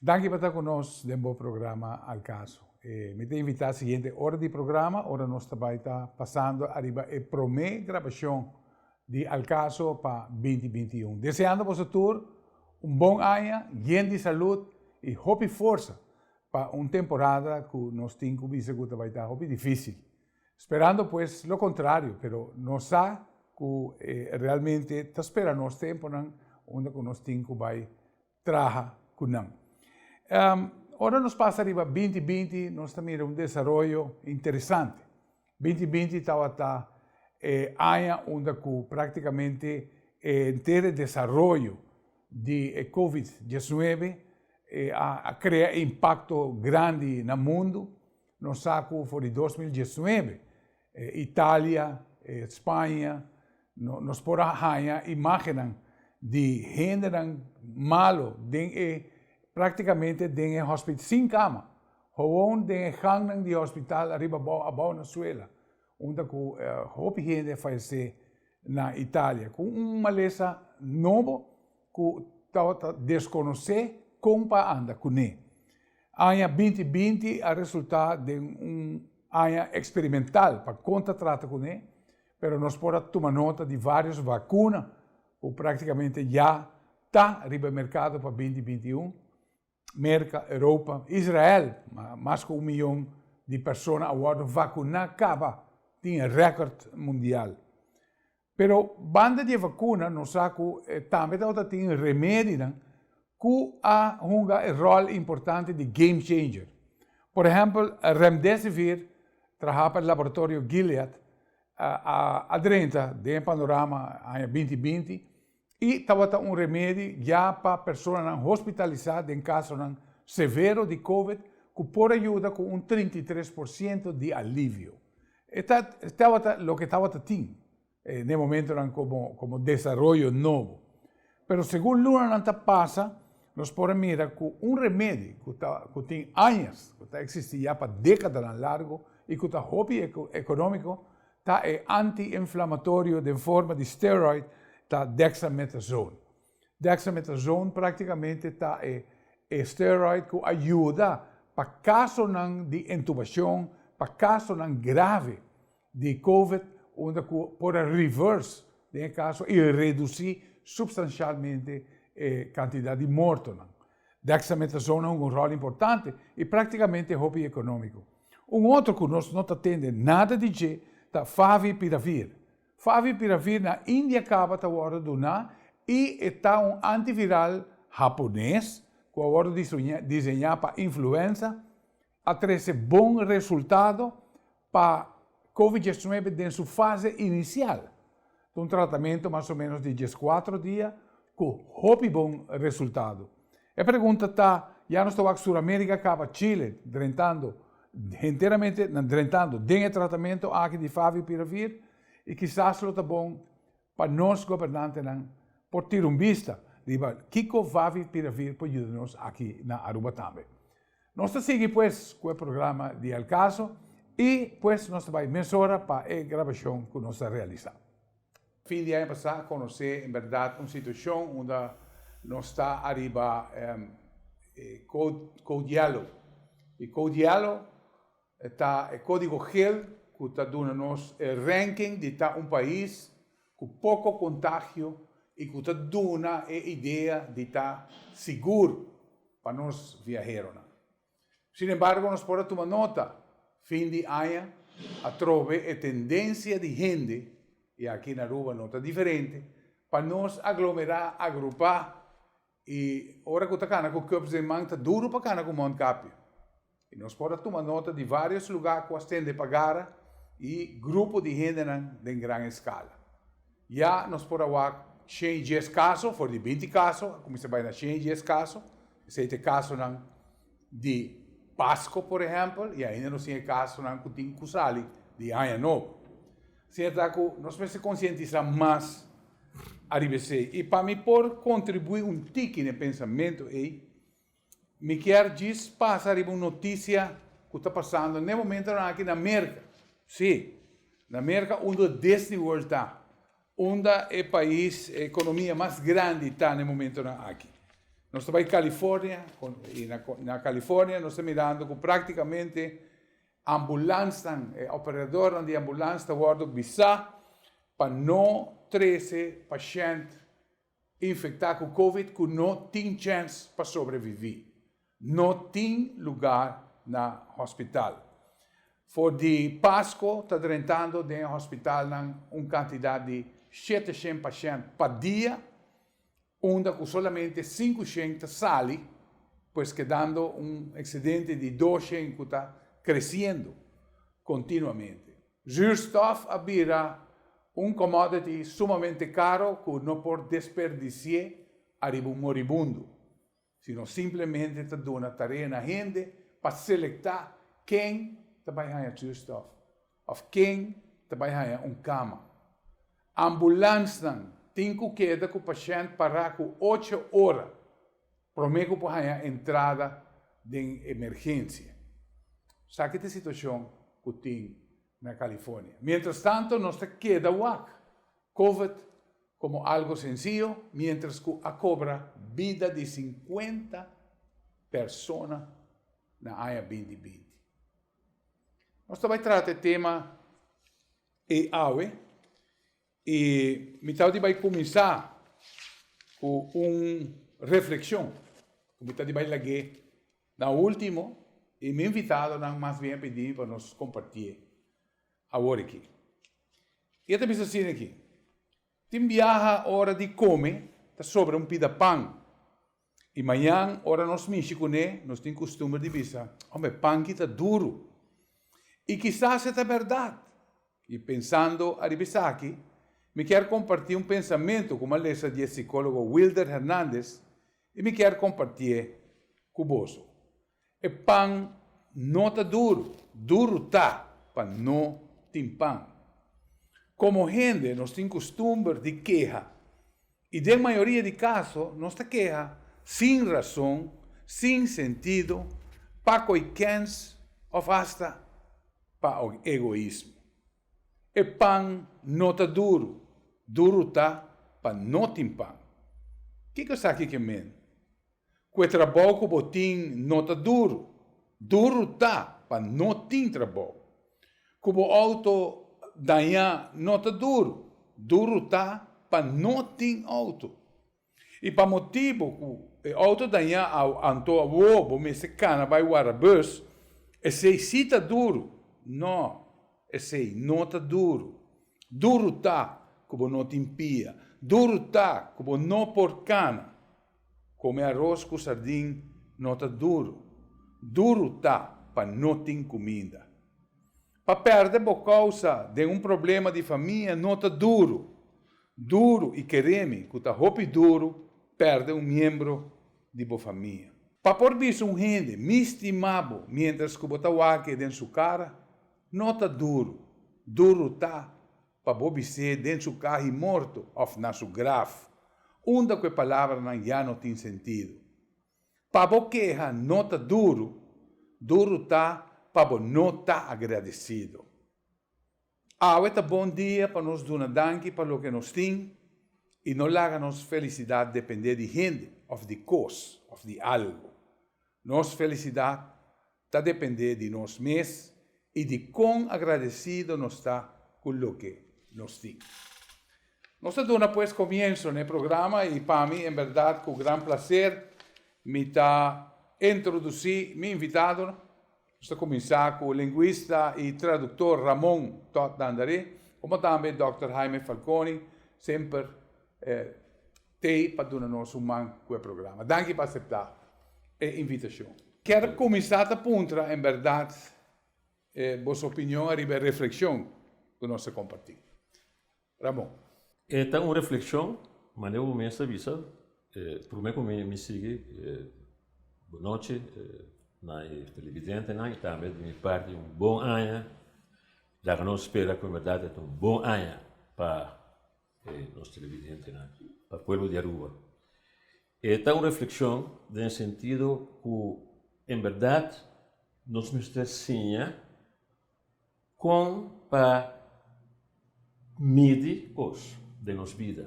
Danki pa ta ku nos den bo programa Al Caso. Mi ta invitá siguiente ora di programa, ora nos ta bai ta pasando ariba e promé grabashon di Al Caso pa 2021. Deseando boso tur un bon aña, yen di salud i hopi forsa pa un temporada ku nos tin ku bisa ku ta bai ta hopi difísil. Sperando pues lo kontrario, pero nos sa ku realmente ta spera nos temponan unda ku nos tin ku bai traha ku nan. Ora nos pasa riba 2020 nos ta mira un desaroyo interesante. 2020 tabata e aña unda ku praktikamente e henter e desaroyo di e Covid 19 a krea e impakto grandi na mundu. Nos sa ku for di 2019 Italia, Spaña, nos por a haña imágennan di hendenan malo den e práktikamente den e hospital sin kama, gewoon den e gangnan di hospital ariba abou abou na suela, unda ku hopi hende a fayesé na Italia ku un malesa nobo ku tabata deskonosé kon pa anda kuné. Aña 2020 a resultá den un aña eksperimental pa kon ta trata kuné, pero nos por a tuma nota di vários vakuna ku práktikamente ya ta riba e merkado pa 2021. Merka, Europa, Israel, mas ku un miyon di persona a wòrdu vakuná kaba, tin e rèkòrt mundial. Pero banda di e vakuna nos sa ku tambe tabata tin remedinan ku a hunga e ròl importante di game changer. Por ehèmpel, Remdesivir, trahá pa e laboratorio Gilead, a drenta den e panorama aña 2020 i tabata un remedi ya pa personanan hospitalisá den kasonan severo di covid ku por a yuda ku un 33% di alivio. E ta tabata loke tabata tin n'e momentonan komo komo desaroyo nobo. Pero segun lunanan ta pasa, nos por a mira ku un remedi ku ta ku tin añas ku ta eksistí ya pa dékadanan largu i ku ta hopi ekonómiko ta e anti-inflamatorio den forma di steroid ta dexamethasone. Dexamethasone práktikamente ta e e steroid ku a yuda pa kasonan di entubashon, pa kasonan grave di covid unda ku por a reverse den e kaso i redusí supstanshalmente e kantidat di mortonan. Dexamethasone a hunga un ròl importante i práktikamente hopi ekonómiko. Un otro ku nos no ta tende nada di dje ta favipiravir. Favipiravir na India kaba ta wòrdu duná i e ta un antiviral hapones ku a wòrdu diseñá pa influenza, a trese bon resultado pa Covid 19 den su fase inisial. Ta un tratamentu mas o ménos di 14 dia ku hopi bon resultado. E pregunta ta, ya nos ta wak Suramérika kaba Chile drentando henteramente nan drentando den e tratamentu aki di Favipiravir i kisas lo ta bon pa nos gobernantenan por tira un bista riba kiko Favipiravir por yuda nos aki na Aruba tambe. Nos ta sigui pues ku e programa di Al Caso i pues nos ta bai mesora pa e grabashon ku nos a realisá. Fin di aña pasá a konosé en bèrdat un situashon unda nos ta ariba e code yellow. E code yellow ta e kódigo gel ku ta duna nos e ranking di ta un pais ku poko kontagio i ku ta duna e idea di ta sigur pa nos viaheronan. Sin embargo, nos por a tuma nota, fin di aña atrobe e tendensia di hende, i aki na Aruba no ta diferente, pa nos aglomerá, agrupá, i ora ku ta kana ku cups den man ta duru pa kana ku mondkapje. I nos por a tuma nota di vários lugá ku a stende pa gara i grupo di hendenan den gran eskala. Ya nos por a wak 110 kaso, for di 20 kaso a kuminsá bai na 110 kaso, esei ta e kasonan di Pasko por ehèmpel, i ainda nos tin e kasonan ku tin ku sali di aña nobo. Asina ta ku nos mester konsientisá mas ariba esei. I pa mi por kontribuí un tiki na e pensamentu ei, mi kier djis pasa riba un notisia ku ta pasando n'e momentonan aki na Merka. Sí, na Merka unda Disney World ta, unda e pais, e ekonomia mas grandi ta n'e momentonan aki. Nos ta bai California y na California nos ta mirando cu practicamente ambulansnan, e operadornan di ambulans ta wordo bisa pa no trece pashent infecta cu covid cu no tin chens pa sobrevivi. No tin lugar na hospital. For di Pasco ta drentando den e hospitalnan un cantidad di 700 pashent pa dia, unda cu solamente 500 ta sali, pues kedando un excedente di 200 cu ta creciendo continuamente. Zuurstof a bira un commodity sumamente caro cu no por desperdici'e ariba un moribundo, sino simplemente ta duna tarea na hende pa selecta ken ta bay haña zuurstof of ken ta bay haña un cama. Ambulansnan tin cu keda cu pashent para cu ocho ora prome cu por haña entrada den emergencia. Esaki ta e situacion cu tin na California. Mientras tanto nos ta keda wak Covid como algo senciyo mientras cu a cobra bida di 50 persona na aña 2020. Nos ta bay trata e tema ey awe y mi ta di bay cuminsa cu un reflexion cu mi ta di bay lag'é na ultimo y mi invitadonan mas bien a pidi mi pa nos compartié awor aki. Y e ta bisa asina aki, Tin biaha ora di come ta sobra un pida pan y mañan ora nos mishi cune nos tin custumber di bisa, Hombre, pan ki ta duru. Y kisas e ta berdad. Y pensando ariba esaki, mi kier comparti un pensamento cu mi a lesa di e psicologo Wilder Hernandez y mi kier compartié cu boso. E pan no ta duru, duru ta pa no tin pan. Como hende nos tin custumber di keha y den mayoria di caso nos ta keha sin rason, sin sentido, pa coy kens of hasta pa egoismo. E pan no ta duru, duru ta pa no tin pan. Kico esaki ke men? Ku e trabou ku bo tin no ta duru. Duru ta pa no tin trabou. Ku bo outo dañá no ta duru. Duru ta pa no tin outo. I pa motibu ku e outo dañá anto awor bo mester kana bai wara bus, esei sí ta duru. No, esei no ta duru. Duru ta ku bo no tin pia. Duru ta ku bo no por kana. Come aros cu sardin no ta duru. Duru ta pa no tin cuminda. Pa perde bo causa den un problema di famia no ta duru. Duru y keremi cu ta hopi duru perde un miembro di bo famia. Pa por bisa un hende mi stima bo mientras cu bo ta wak-e den su cara no ta duru. Duru ta pa bo bis'é den su kahi morto òf na su graf, unda ku e palabranan ya no tin sentido. Pa bo keha no ta duru, duru ta pa bo no ta agradesido. Awe ta bon dia pa nos duna danki pa loke nos tin i no laga nos felisidat dependé di hende òf di kos òf di algu. Nos felisidat ta dependé di nos mes i di kon agradesido nos ta ku loke nos tin. Nos ta duna pues komienso na e programa i pa mi en bèrdat ku gran plaser mi ta introdusí mi invitadonan. Nos ta kuminsá ku lingwista i traduktor Ramon Todd Dandaré, komo tambe dòkter Jaime Falconi, semper t'ei pa duna nos un man ku e programa. Danki pa aseptá e invitashon. Kier kuminsá ta puntra en bèrdat boso opinion ariba e reflekshon ku nos a kompartí. Ramon. E ta un reflekshon, manera bo mes a bisa, promé ku mi sigui, bonochi na e televidentenan i tambe di mi parti un bon aña. Laga nos spera ku en bèrdat e ta un bon aña pa nos televidentenan, pa pueblo di Aruba. E ta un reflexion den sentido cu en berdad nos mester siña con pa midi cos den nos bida,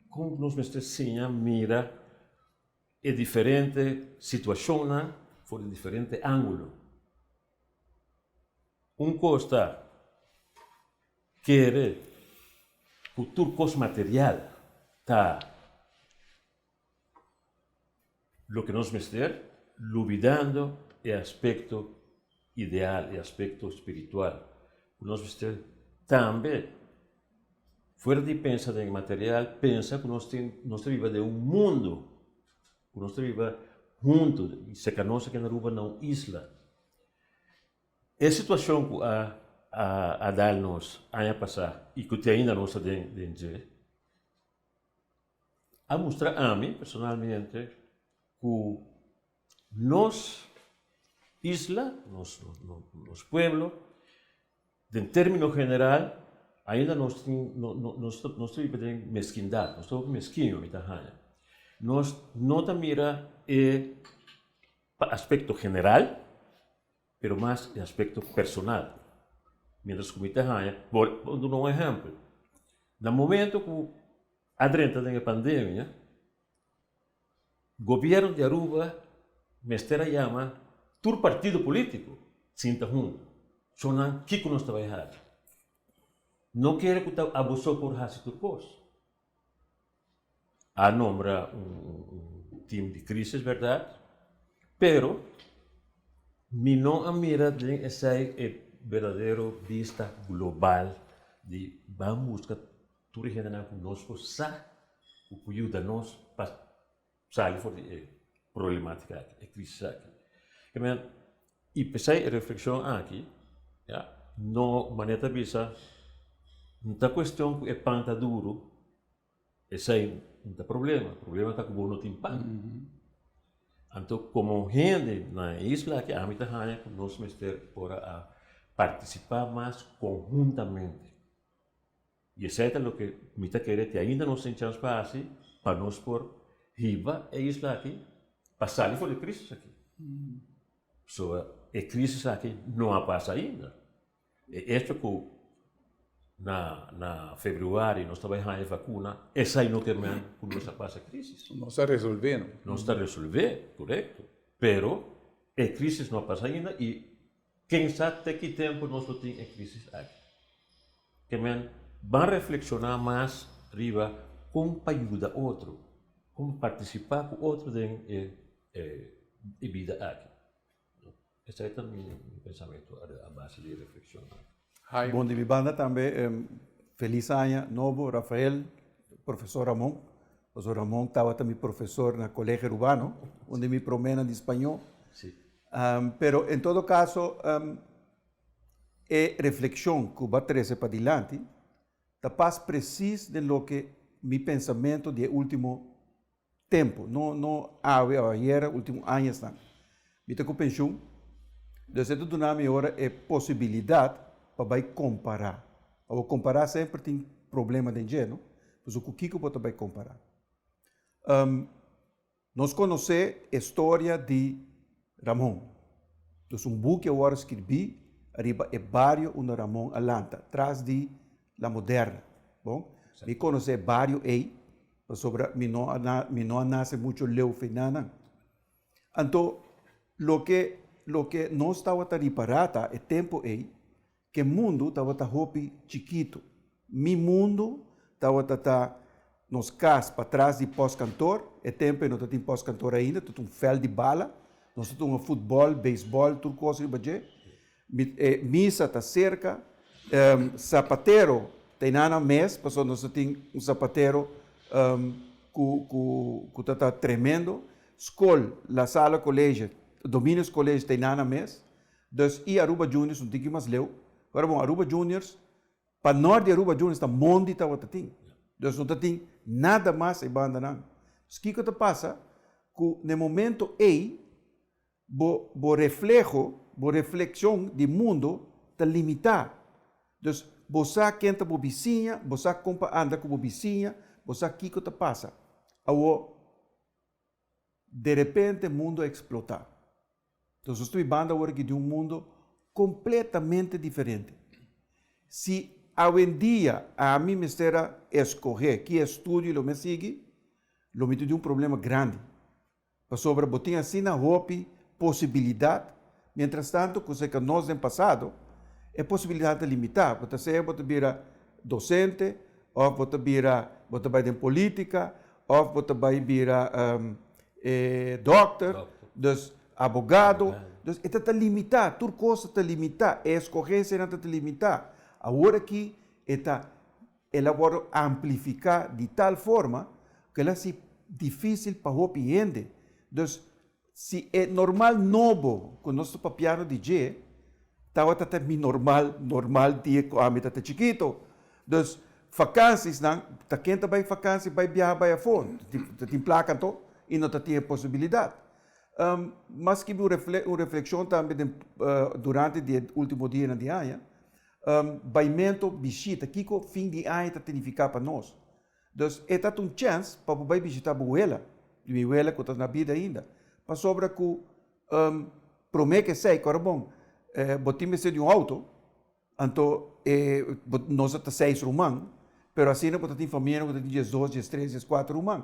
con nos mester siña mira. e diferente situashonnan for di diferente ángulo. Un kos ta kere ku tur kos material ta loke nos mester, lubidando e aspekto ideal, e aspekto spiritual ku nos mester tambe. Fuera di pensa den material, pensa ku nos tin, nos ta biba den un mundu, ku nos ta biba huntu, serka nos aki na Aruba na un isla. E situashon ku a a dal nos aña pasá i ku te ainda nos ta den den dje, a mustra ami personalmente ku nos isla, nos nos pueblo, Den término general, ainda nos tin, nos ta biba den meskindat, nos ta hopi meskiño mi ta haña. Nos no ta mira e aspekto general, pero mas e aspekto personal. Mientras ku mi ta haña, por duna un ehèmpel, na momento ku a drenta den e pandemia, Gobierno di Aruba mester a yama tur partido politico sinta hunto, so nan kico nos ta bay haci. No kere cu ta abo so por haci tur cos. A nombra un team di crisis berdad, pero mi no a mira den esey e berdadero bista global di ban busca Tur e hendenan ku nos por sa ku por yuda nos pa sali for di e problematika aki, e krisis aki. Ke men, i p'esei e reflekshon aki, ya, no manera ta bisa, no ta kuestion ku e pan ta duru, esei no ta problema, problema ta ku bo no tin pan. Anto komo hende na e isla aki ami ta haña ku nos mester ora a partisipá mas konhuntamente. I esei ta loke mi ta kere te ainda nos tin chans pa hasi pa nos por hiba e isla aki pa sali for di e crisis aki. Pasobra e crisis aki no a pasa ainda. E echo ku na na februari nos ta bai haña e vakuna, esei no ke men ku nos a pasa e crisis. Nos a resolve no. Nos ta resolve, korekto. Pero e crisis no a pasa ainda i Ken sa te ki tempu nos lo tin e crisis aki? Ke men ban reflexiona mas riba con pa yuda otro, con pa participa cu otro den e e bida aki. Esai ta mi pensamento a base di e reflexion aki. Bon di mi banda tambe feliz aña nobo Rafael, profesor Ramon, pasobra Ramon tabata mi profesor na Colegio Urbano, un di mi promenan di spañó. Pero en todo caso e reflexion cu bo a trece padilanti ta pas precies den loke mi pensamento di e ultimo tempo, no no awe o ayera, ultimo añasnan. Mi ta cu pensioen, dus e ta duna mi ora e posibilidad pa bay compara. Pa bo compara semper tin problema den dje, no? Pasobra cu kico bo ta bay compara? Nos konosé e storia di Ramon. Dus un buki a wòrdu skirbí riba e bario unda Ramon a lanta, tras di La Moderna. Bon, mi konosé e bario ei pasobra mi no a mi no a nase mucho leu fe nan. Anto loke loke nos tabata ripará ta e tempu ei Ke mundu tabata hopi chikitu. Mi mundu tabata ta nos kas patras di postkantoor. E tempu ei no tatin postkantoor ainda, ta un vèlt di bala. Nos ta tunga futbòl, beisbòl, tur kos riba dje. Mi e misa ta serka. Sapatero ta einana mes, pasobra nos ta tin un sapatero ku ku ku ta ta tremendo. Skol, La Sala College, Dominus College ta einana mes. Dus i Aruba Juniors un tiki mas leu. Ora bon Aruba Juniors, pa nort di Aruba Juniors ta mondi tabata tin. Dus no ta tin nada mas e bandanan. Dus kiko ta pasa? Ku na e momento ei bo bo refleho, bo reflekshon di mundo ta limitá. Dus bo sa ken ta bo bisiña, bo sa kon pa anda ku bo bisiña, bo sa kiko ta pasa. Awor derepente mundo a eksplotá. Entonces nos ta bibando awor aki den un mundo completamente diferente. Si awendia ami mester a escoge ki estudio lo mi a sigui, lo mi tin un problema grandi. Pasobra bo tin asina hopi posibilidat, mientrastanto ku serka nos den pasado e posibilidat ta limitá. Bo ta sea bo ta bira dosente òf bo ta bira bo ta bai den polítika òf bo ta bai bira dòkter, dus abogado. Dus e ta ta limitá, tur kos ta ta limitá, e eskogensianan ta ta limitá. Awor aki e ta El a wòrdu amplifiká di tal forma ku el a hasi difísil pa hopi hende. Dus, si e normal nobo ku nos ta papiando di dje tabata ta mi normal normal dia ku ami ta ta chikito. Dus, fakansisnan, ta ken ta bai fakansi bai biaha bai afó? Ta tin plaka anto i no ta tin e posibilidat. Maske mi un reflekshon tambe den durante di e último dianan di aña, Baimento bishita, kiko fin di aña ta signifiká pa nos? Dus e ta un chèns pa bo bai bishitá bo wela, di mi wela ku ta na bida ainda. Pasobra ku promé ku esei, kòrda bon, bo tin mester di un outo, anto nos a ta seis ruman, pero asina bo ta tin famianan ku ta tin diesdos, diestres, dieskuater ruman.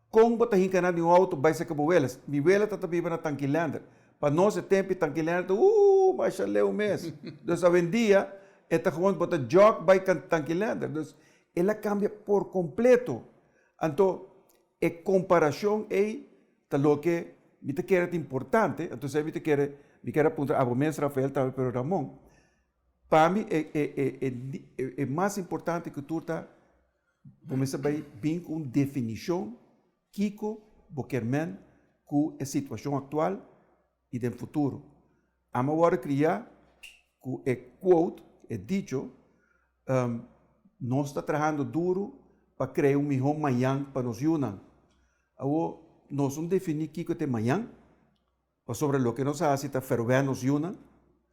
Kon bo ta hinka nan di un auto bai saka bo wela? Mi wela ta ta biba na Tankilender. Pa nos e tempu e Tankilender ta uuh masha leu mes. Dus awendia e ta gewoon bo ta jog bai Tankilender. Dus el a kambia por kompleto. Anto e komparashon ei ta loke mi ta kere ta importante. Anto esei mi ta kere mi kere a puntra abo mes Rafael tambe pero Ramon. Pa mi e e e e mas importante ku tur ta Bo mester bai bin ku un definishon kiko bo kier men ku e situashon aktual i den futuro. Ami a wòrdu kriá ku e quote, e dicho, Nos ta trahando duru pa krea un mihó mañan pa nos yunan. Awor, nos no definí kiko ta e mañan, Pasobra loke nos a hasi ta ferwè nos yunan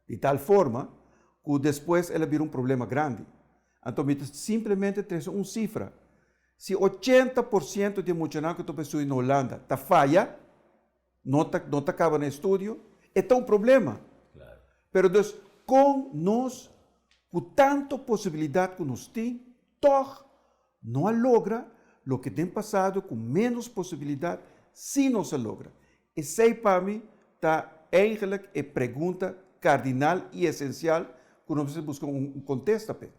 di tal forma ku despues el a bira un problema grandi. Anto mi ta simplemente trese un sifra, si 80% di e muchanan ku ta bai studia na Hulanda ta faya, no ta no ta kaba na estudio, e ta un problema. Pero dus kon nos ku tanto posibilidat ku nos tin tòg no a logra loke den pasado ku ménos posibilidat sí nos a logra? Esei pa mi ta eigenlijk e pregunta kardinal i esensial ku nos mester buska un kontesta p'e.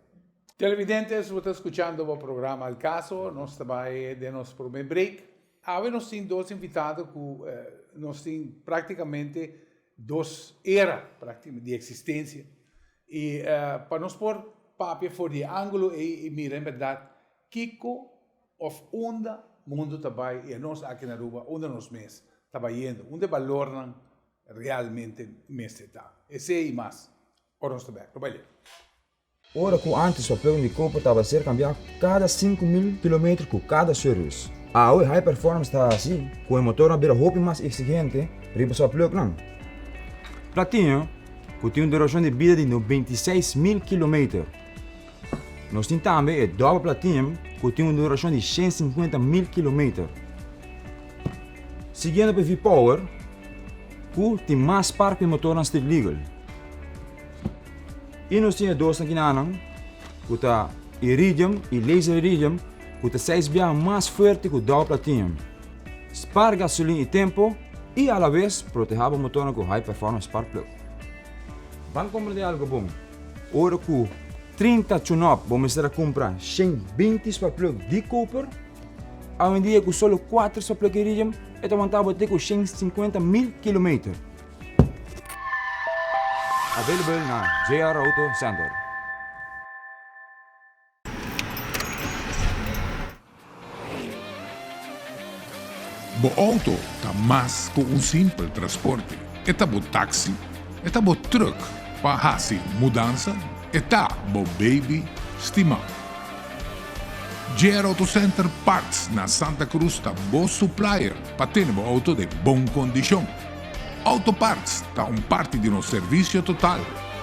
Televidentes, bo ta skuchando bo programa Al Caso. Nos ta bai den nos promé break. Awe nos tin dos invitado ku nos tin práktikamente dos era di eksistensia. I pa nos por papia for di e ángulo ei i mira en bèrdat kiko Of unda mundu ta bai i anos aki na Aruba unda nos mes ta bayendo, unda e balornan realmente mester ta. Esei i mas ora nos ta bek. Lo bai leu. Ora ku ántes papel di koper tabata ser kambiá kada 5000 kilometer ku kada service. Awe High Performance ta hasi ku e motornan bira hopi mas eksigente riba su apluknan. Platinum, ku tin un durashon di bida di 96000 kilometer. Nos tin tambe e dòbel platinum ku tin un durashon di 150 mil kilometer. Siguiendo pa e V-Power ku tin mas spark pa e motornan street legal. I nos tin e dosnan kinanan ku ta Iridium i Laser Iridium ku ta seis biaha mas fuerte ku dòbel platinum. Spar gasolin i tempo i alabes protehá bo motornan ku high performance spark plug. Ban komprendé algo bon. Ora ku 30 tune-up bo mester a kumpra 120 sparplug di koper, awendia ku solo 4 sparplug iridium e ta wanta bo te ku 150 mil kilometer. Available na JR Auto Center. Bo auto ta mas ku un simpel transporte. E ta bo taxi, e ta bo truck pa hasi mudansa, e ta bo baby stimá. JR Auto Center Parts na Santa Cruz ta bo supplier pa tene bo auto den bon kondishon. Auto Parts ta un parti di nos servisio total.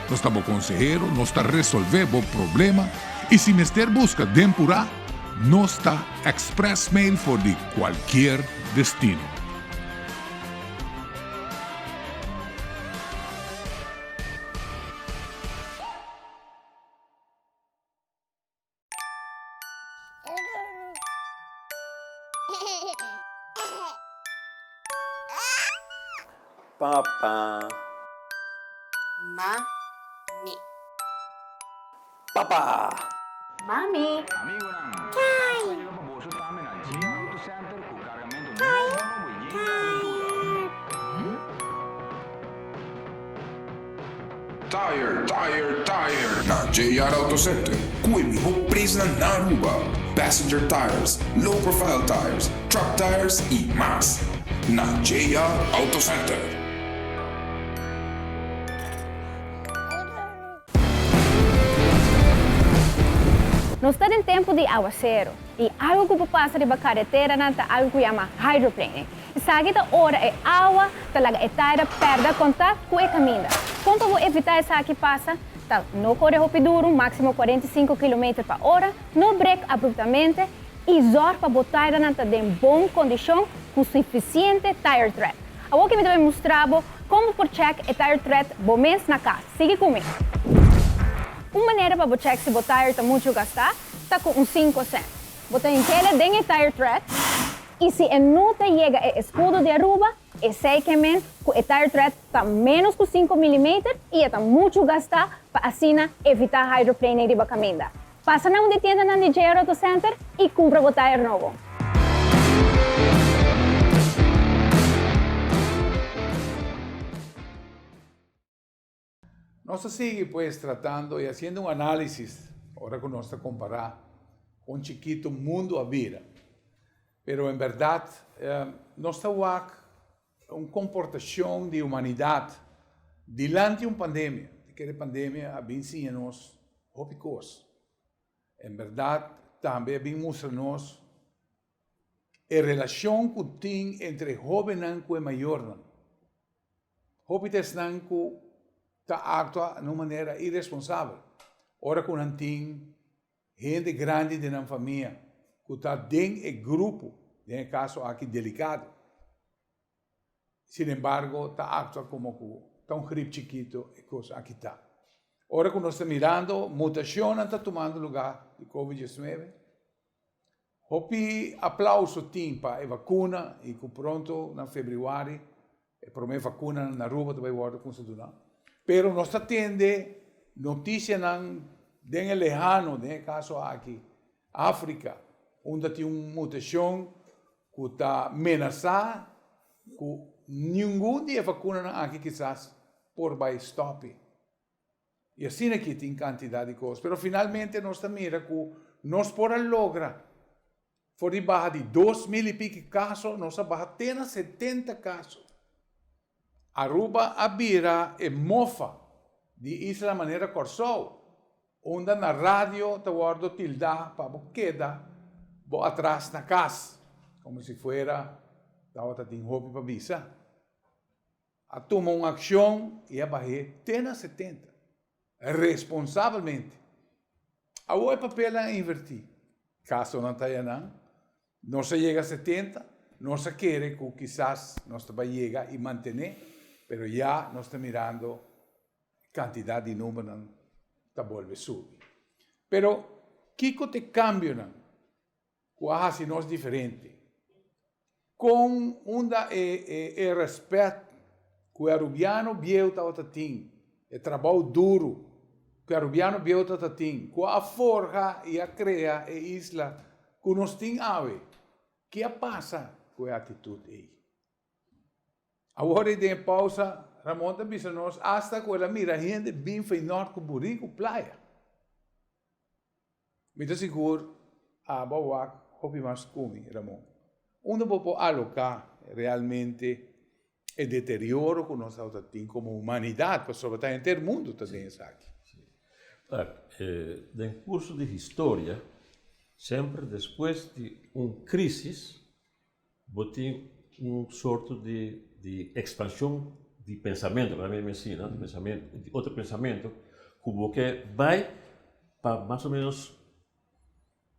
Nos ta bo konsehero, nos ta resolvé bo problema i si mester buska den purá, nos ta express mail for di kualkier destino. Papa. Mami. Papa. Mami. Kai. Kai. Tire, tire, tire na JR Auto Center cu e miho prijsnan na Aruba. Passenger tires, low profile tires, truck tires y mas. Na JR Auto Center. Nos ta den tempu di awaseru i algu ku por pasa riba kareteranan ta algu ku yama hydroplaning. Esaki ta ora e awa ta laga e taira pèrdè kontakt ku e kaminda. Kon pa bo evitá esaki pasa ta no kore hopi duru, máksimo 45 kilometer pa ora, no brek abruptamente i zòrg pa bo tairanan ta den bon kondishon ku sufisiente tire tread. Awor ki mi ta bai mustra bo kon bo por chèk e tire tread bo mes na kas. Sigui ku mi! Un manera pa bo chèk si bo tire ta muchu gastá ta ku un sinku sènt. Bo ta hink'é den e tire tread i si e no ta yega e eskudo di Aruba, esei ke men ku e tire tread ta ménos ku sinku milimeter i e ta muchu gastá pa asina evitá hydroplaning riba kaminda. Pasa na un di tiendanan di JR Auto Center i kumpra bo tire nobo. Nos ta sigui pues tratando y haciendo un análisis ora cu nos ta compara con chikito mundo a bira. Pero en berdad nos ta wak un comportacion di humanidad dilanti un pandemia. Te kere pandemia a bin siña nos hopi cos. En berdad tambe a bin mustra nos e relacion cu tin entre hobennan cu e mayornan. Hopi ta esnan ku ta aktua na un manera iresponsabel ora ku nan tin hende grandi den nan famia ku ta den e grupo, den e kaso aki delikado. Sinembargo ta aktua komo ku ta un grip chikito e kos aki ta. Ora ku nos ta mirando mutashonnan ta tumando lugá di covid diesnuebe. Hopi aplauso tin pa e vakuna y cu pronto na februari e prome vacunanan na Aruba ta bay wordo cuminsa duna. Pero nos ta tende noticianan den e lehano, den e caso aki Africa, unda tin un mutacion cu ta menasa cu ningun di e vacunanan aki kisas por bay stopi. I asina aki tin kantidat di kos. Pero finalmente nos ta mira ku nos por a logra for di baha di 2000 i piki kaso, nos a baha te na 70 kaso. Aruba a bira e mofa di isla manera Kòrsou, unda na radio ta wòrdu tildá pa bo keda bo atras na kas, komo si fuera tabata tin hopi pa bisa. A tuma un akshon i a bah'é te na 70, responsabelmente. Awor e papelnan a invertí. Kasonan ta yanan. Nos a yega 70, nos a kere ku kisas nos ta bai yega i mantené, pero ya nos ta mirando kantidat di numbernan ta bolbe subi. Pero kiko ta e kambionan ku a hasi nos diferente? Kon unda e e e rèspèt ku e arubiano bieu tabata tin, e trabou duru ku e arubiano bieu tabata tin, ku a forha i a krea e isla ku nos tin awe? Ke a pasa ku e atitut ei? Awor ei den e pausa, Ramon ta bisa nos asta ku el a mira hende bin Feyenoord ku buriku playa. Mi ta sigur abo a wak hopi mas ku mi, Ramon. Unda bo por aloká realmente e deterioro ku nos tabata tin komo humanidat, pasobra ta henter mundu ta den esaki. Wak, den kurso di historia, semper despues di un krisis, Bo tin un sorto di di ekspanshon di pensamentu, laga mi mester asina, di pensamentu, di otro pensamentu ku bo ke bai pa mas o menos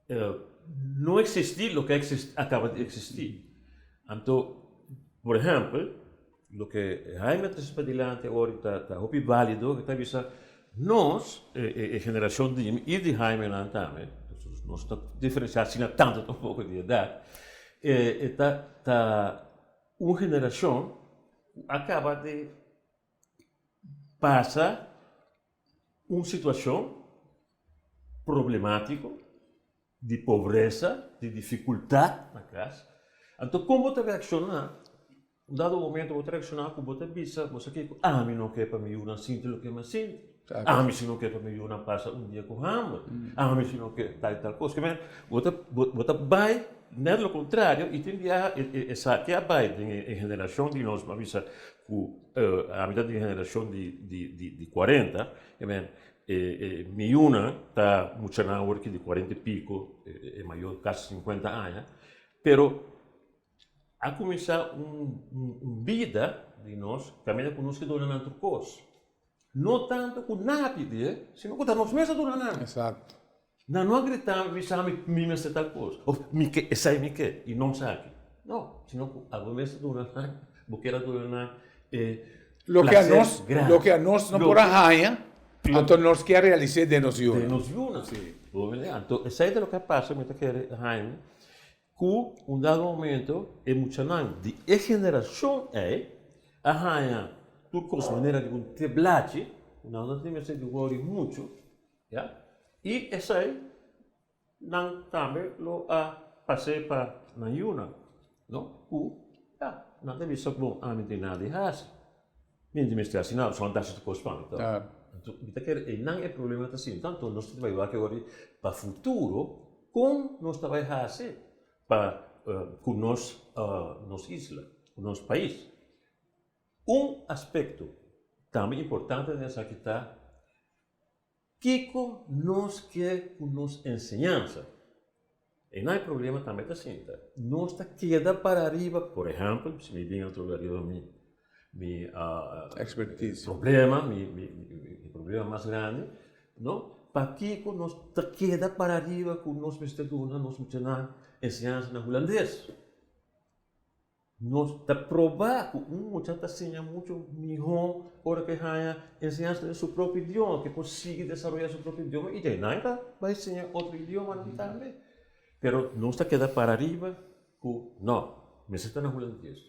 no eksistí loke a kaba di eksistí. Anto, por ehèmpel, loke Jaime a trese padilanti awor ta ta hopi bálido, e ta bisa nos, e generashon di mi i di Jaime nan tambe, nos no ta diferensiá asina tantu tampoko di edat, e ta ta un generashon. ku a kaba di pasa un situashon problemátiko di pobresa, di difikultat na kas, anto kon bo ta reakshoná? Un dado momento bo ta reakshoná ku bo ta bisa, bo sa kiko, ami no ke pa mi yunan sinti loke mi a sinti, ami si no ke pa mi yunan pasa un dia ku hamber, ami si no ke tal i tal kos. Bo ta bo ta bai nèt lo kontrario i tin biaha esaki a bai den e generashon di nos, bo a bisa ku ami ta di e generashon di kuarenta, E mi yunan ta muchanan awor ki di kuarenta i piko, e mayor kasi sinkuenta aña, pero a kuminsá un bida di nos kaminda ku nos ke duna nan tur kos. No tantu ku nan a pidi, sino ku ta nos mes a duna nan. Exacto. Nan no a grita mi bisa mi mi mester tal kos of mi ke esei mi ke i no esaki. No, sino ku abo mes a duna nan, bo kier a duna nan e Loke a placer nos, grandi. loke a nos no por a haña, anto nos kier realis'é den nos yunan. Den nos yunan. Sí. Bo mira? Anto esei ta loke a pasa, mi ta kere Jaime, ku un dado momento e muchanan di e generashon ei a haña tur kos manera di un teblachi, ku nan no tin mester di wòri muchu, Ya, i esei nan tambe lo a pas'é pa nan yunan, no? Ku, ya, nan ta bisa, Bon, ami tin nada di hasi. Mi no tin mester hasi nada, solamente hasi tur kos pa mi. Anto, mi ta kere einan e problema ta sinta. Anto nos ta bai wak e ora di pa futuro kon nos ta bai hasi pa ku nos nos isla, ku nos pais. Un aspekto tambe importante den esaki ta Kiko nos ke ku nos enseñansa? Einan e problema tambe ta sinta. Nos ta keda para ariba, por ehèmpel, si mi bin atrobe ariba mi mi Expertise. problema, mi mi mi problema mas grandi, no? Pakiko nos ta keda para ariba ku nos mester duna nos muchanan enseñansa na hulandes? Nos ta probá ku un mucha ta siña muchu mihó ora ku e haña enseñansa den su propio idioma, ku e por sigui desaroyá su propio idioma i djei nan ta bai siña otro idiomanan tambe. Pero nos ta keda para riba ku no, mester ta na hulandes.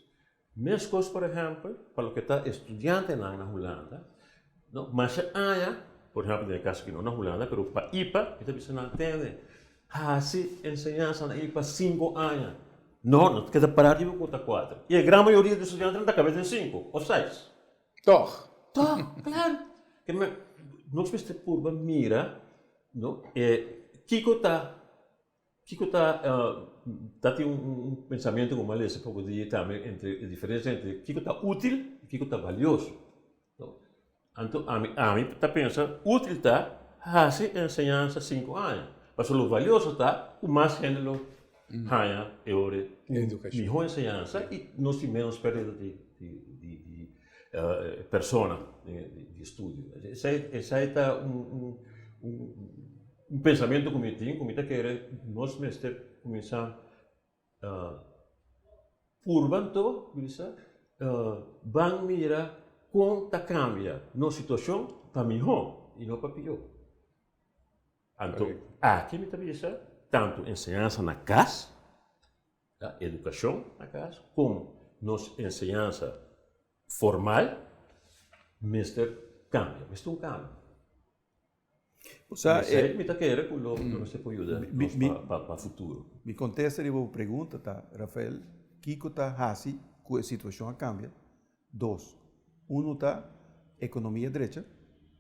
Meskos por ehèmpel pa loke ta e studiantenan na Hulanda, no, masha aña, por ehèmpel den e kaso aki no na Hulanda, pero pa ipa mi ta bisa nan tende, Hasi enseñansa na ipa sinku aña. No, no ta keda pará riba ku ta kuater. I e gran mayoria di studiantenan ta kaba den sinku òf seis. Tòg. Tòg, klaru. Ke men, nos mester purba mira, no, e kiko ta, kiko ta, ta tin un pensamentu ku mi a lesa poko dia tambe entre e diferensia entre kiko ta útil i kiko ta balioso. Anto ami ami ta pensa útil ta hasi enseñansa sinku aña, pasobra lo valioso ta ku mas hende lo haña e ora mihó enseñansa i nos tin ménos pèrdida di di persona di estudio. Esei esei ta un un pensamentu ku mi tin ku mi ta kere nos mester kuminsá Purba anto, bisa, ban mira kon ta kambia nos situashon pa mihó i no pa pió. Anto aki mi ta bisa tantu enseñansa na kas, edukashon na kas, komo nos enseñansa formal mester kambia, mester un kambio. Osea, Esei mi ta kere ku lo mester por yuda nos pa futuro. Mi kontesta riba bo pregunta ta, Rafael, kiko ta hasi ku e situashon a kambia? Dos. Unu ta ekonomia drecha.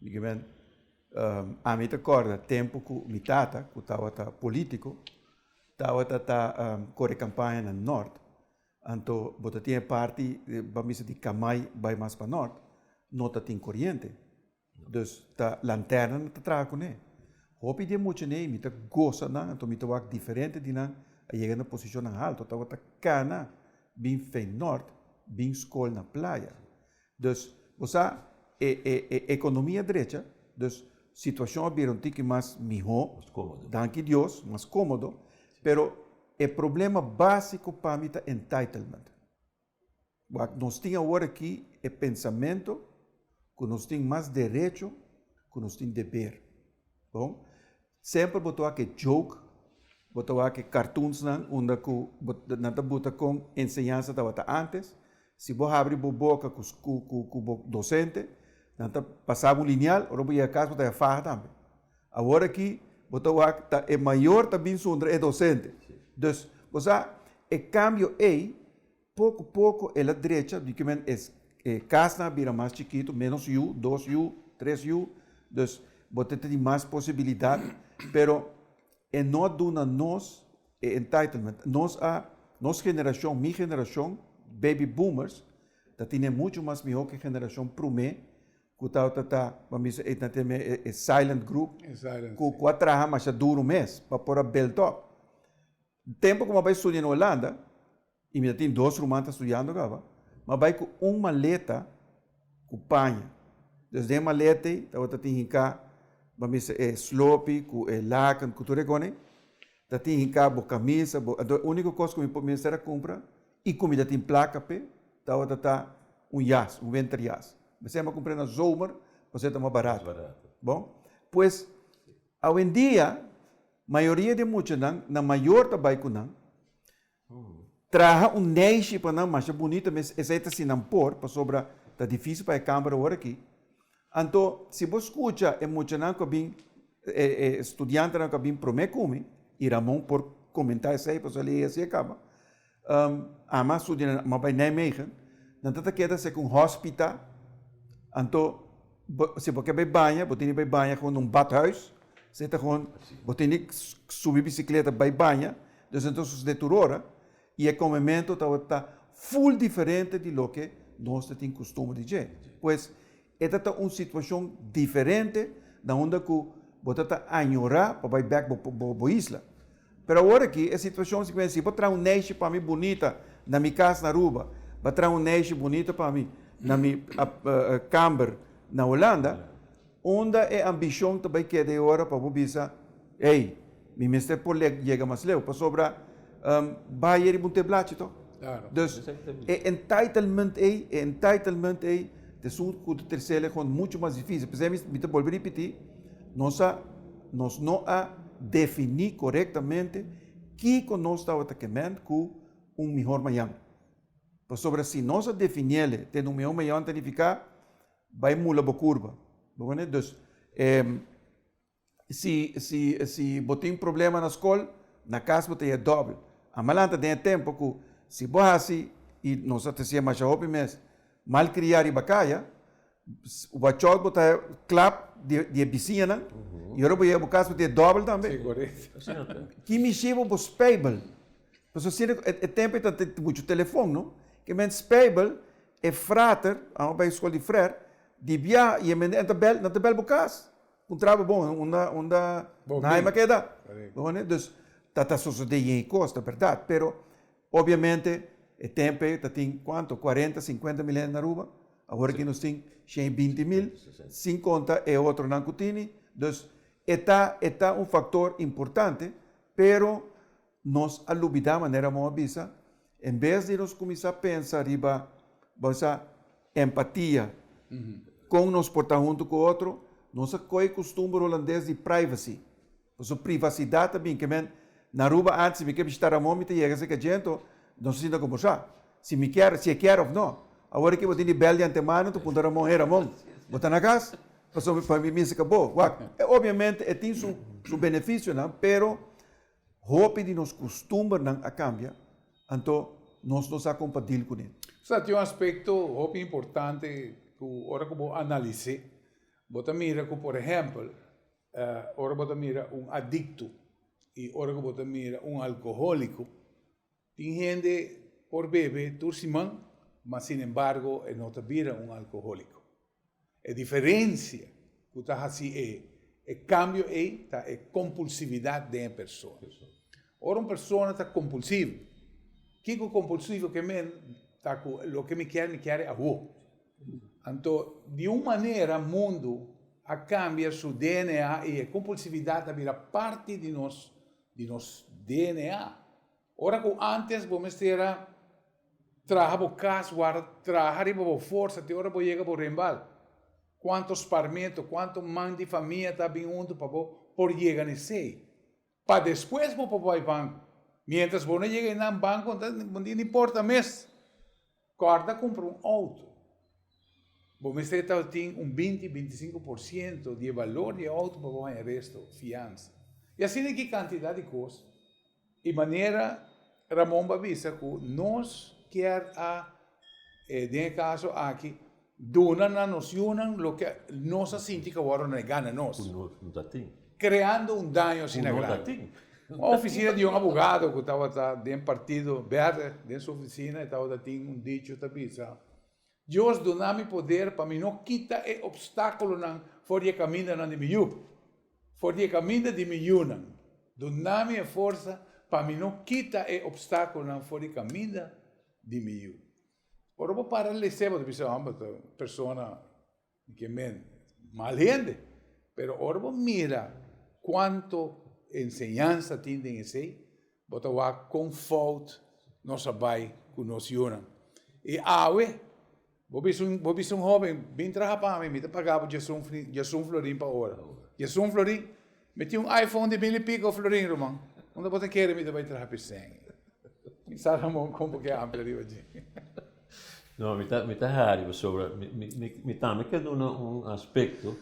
Mi ke men, ami ta kòrda tempu ku mi tata, ku tabata polítiko, tabata ta kore kampaña na nòrt, anto bo ta tin e parti, ban bisa di Kamai bai mas pa nòrt, no ta tin koriente. Dus ta lanterna ta traha kuné. Hopi di e muchanan mi ta gosa nan, anto mi ta wak diferente di nan a yega na posishonnan haltu. Tabata kana bin Feyenoord bin skol na playa. Dus bo sa e e e ekonomia drecha, dus situashon a bira un tiki mas mihó, danki Dios, mas kómodo, pero e problema básiko pa mi ta entitlement. Wak, nos tin awor aki e pensamento ku nos tin mas derecho ku nos tin deber. Bon, semper bo ta wak e joke, bo ta wak e cartoonsnan unda ku bo nan ta buta kon enseñansa tabata antes. Si bo habri bo boka ku ku ku bo dosente, nan ta pasa bo un linial, ora bo yega kas bo ta haya faha tambe. Awor aki bo ta wak ta e mayor ta bin zundra e dosente. Dus, bo sa, e kambio ei, poko poko el a drecha, di ke men e kasnan a bira mas chikitu, menos yu, dos yu, tres yu, dus bo ta tin mas posibilidat, pero e no a duna nos e entitlement. Nos a, nos generashon, mi generashon, baby boomers, ta tine muchu mas mihó ku e generashon promé ku tabata ta, ban bisa e ta teme e silent group, ku ku a traha masha duru mes pa por a build up. Tempu ku mi a bai studia na Hulanda, i mi ta tin dos ruman ta studiando kaba, mi a bai ku un maleta ku paña. Dus den e maleta ei tabata tin hinká, ban bisa e slopi ku e laken ku tur e kos. Ta tin hinká bo kamisa, bo, anto e úniko kos ku mi por mester a kumpra i ku mi ta tin plaka p'e, tabata ta un jas, un winterjas. Mi semper a kumpr'é na zomer pasobra e ta mas barato. Bon, pues awendia mayoria di e muchanan, nan mayor ta bai ku nan, traha un neishi pa nan masha bunita mes, esei ta si nan por, pasobra ta difísil pa e kamber awor aki. Anto, si bo skucha e muchanan ku a bin, e e studiantenan ku a bin promé ku mi, i Ramon por komentá esei pasobra el a hasi e kaba, ami a studia na, mi a bai Nijmegen, nan ta ta keda seka un hospita, anto bo si bo ke bai baña, bo tin di bai baña gewoon na un badhuis, esei ta gewoon, bo tin di subi bisikleta bai baña, Dus entonces de tur ora y e comemento tabata full diferente di loke nos ta tin costumber di dje. Pues e ta ta un situacion diferente na unda cu bo ta ta añora pa bay bek bo bo isla. Pero awor aki e situacion si si bo traha un neishi pa mi bunita na mi cas na Aruba, bo traha un neishi bunita pa mi na mi camber na Hulanda, Unda e ambishon ta bai keda e ora pa bo bisa, Ey, mi mester por yega mas leu, pasobra bai riba un teblachi to. Dus e entitlement ey, e entitlement ey ta esun ku ta trese kon muchu mas difisil. P'esei mi ta bolbe ripití, nos a, nos no a definí korektamente kiko nos tabata kemen ku un mihor mañan. Pasobra si nos a definiele ten un mihor mañan ta nifiká Bai mula bo kurba. Bo wende? Dus, si, si, si bo tin problema na skol, na kas bo ta haya dòbel. Ama lanta den e tempo ku si bo hasi, i nos a ta siña masha hopi mes, malkriá riba kaya, wachòt bo ta haya klap di, di e bisiñanan, i ora bo yega bo kas bo ta haya dòbel tambe. Sí, korekto. Ki mishi bo bo spijbel. Pasobra asina e tempo ei ta tin muchu telefon, no? Ke men spijbel E frater, amo bai skol di frer, di bia i e mende en ta bel, nan ta bel bo kas. Puntra bo bon, unda, unda Naim a keda. Bo wende? Dus, ta ta sosode yen e kos, ta bèrdat. Pero, obviamente, e tempu ei ta tin kuantu? Kuarenta, sinkuenta mil hende na Aruba. Awor aki nos tin shen i binti mil, sin konta e otronan ku tini. Dus, e ta, e ta un faktor importante, pero Nos a lubidá manera Mo a bisa, en bes di nos kuminsá pensa riba, bo sa, empatia, kon nos por ta huntu ku otro, nos a kohe kustumber hulandes di privacy. Pasobra privasidat ta bin ke men, na Aruba antes si mi ke bishitá Ramon mi ta yega serka dje anto nos ta sinta kombersá, si mi kier, si e kier òf no. Awor aki bo tin di bèl di antemano ta puntra Ramon, hey Ramon, bo ta na kas? Pasobra pa mi mester ka bo. Wak, obviamente e tin su su benefisionan, pero Hopi di nos kustumbernan a kambia, anto nos no sa kon pa dil kuné. Sa tin un aspekto hopi importante ku ora ku bo analis'é, bo ta mira ku por ehèmpel ora bo ta mira un adikto i ora ku bo ta mira un alkohóliko, tin hende por bebe tur siman, ma sinembargo e no ta bira un alkohóliko. E diferencia cu ta haci e e cambio ey ta e compulsividad den e persona. Ora un persona ta compulsivo, kico compulsivo ke men? Ta cu loke mi kier, mi kier e awo. Anto di un manera mundo a cambia su DNA y e compulsividad a bira parti di nos di nos DNA. Ora cu antes bo mester a traha bo cas, warda, traha riba bo forsa te ora bo yega bo rembal. Cuanto sparmento, cuanto man di famia ta bin hunto pa bo por yega na esey. Pa despues bo por bay banco. Mientras bo no yega einan banco, no tin importa mes. Kòrda kumpra un outo, bo mester tabatin un binti, bintisinko por siento di e balor di e outo pa bo haña resto, fiansa. I asina ki kantidat di kos. I manera Ramon ba bisa ku nos kier a, den e kaso aki, duna na nos yunan loke nos a sinti ku a wòrdu negá na nos. Ku nos no ta tin. Kreando un daño asina grandi. Ku no ta tin. Un ofisina di un abogado ku tabata den partido berde, den su ofisina e tabata tin un dicho ta bisa, Dios duna mi poder pa mi no kita e opstákulonan for di e kamindanan di mi yu, for di e kaminda di mi yunan. Duna mi e forsa pa mi no kita e opstákulonan for di kaminda di mi yu. Ora bo para lese bo ta bisa, Homber, ta un persona Ke men mal hende. Pero ora bo mira kuantu enseñansa tin den esei, bo ta wak kon fout nos a bai ku nos yunan. I awe, bo bisa un, bo bisa un hoben, bin traha pa mi, mi ta paga bo diesun, diesun florin pa ora. Diesun florin? Mi tin un iPhone di mil i piko florin, ruman. Unda bo ta kere mi ta bai traha p'esei? Mi sa Ramon kon bo ke amplia riba dje. No, mi ta, mi ta hari pasobra mi, mi, mi, mi tambe ke duna un aspekto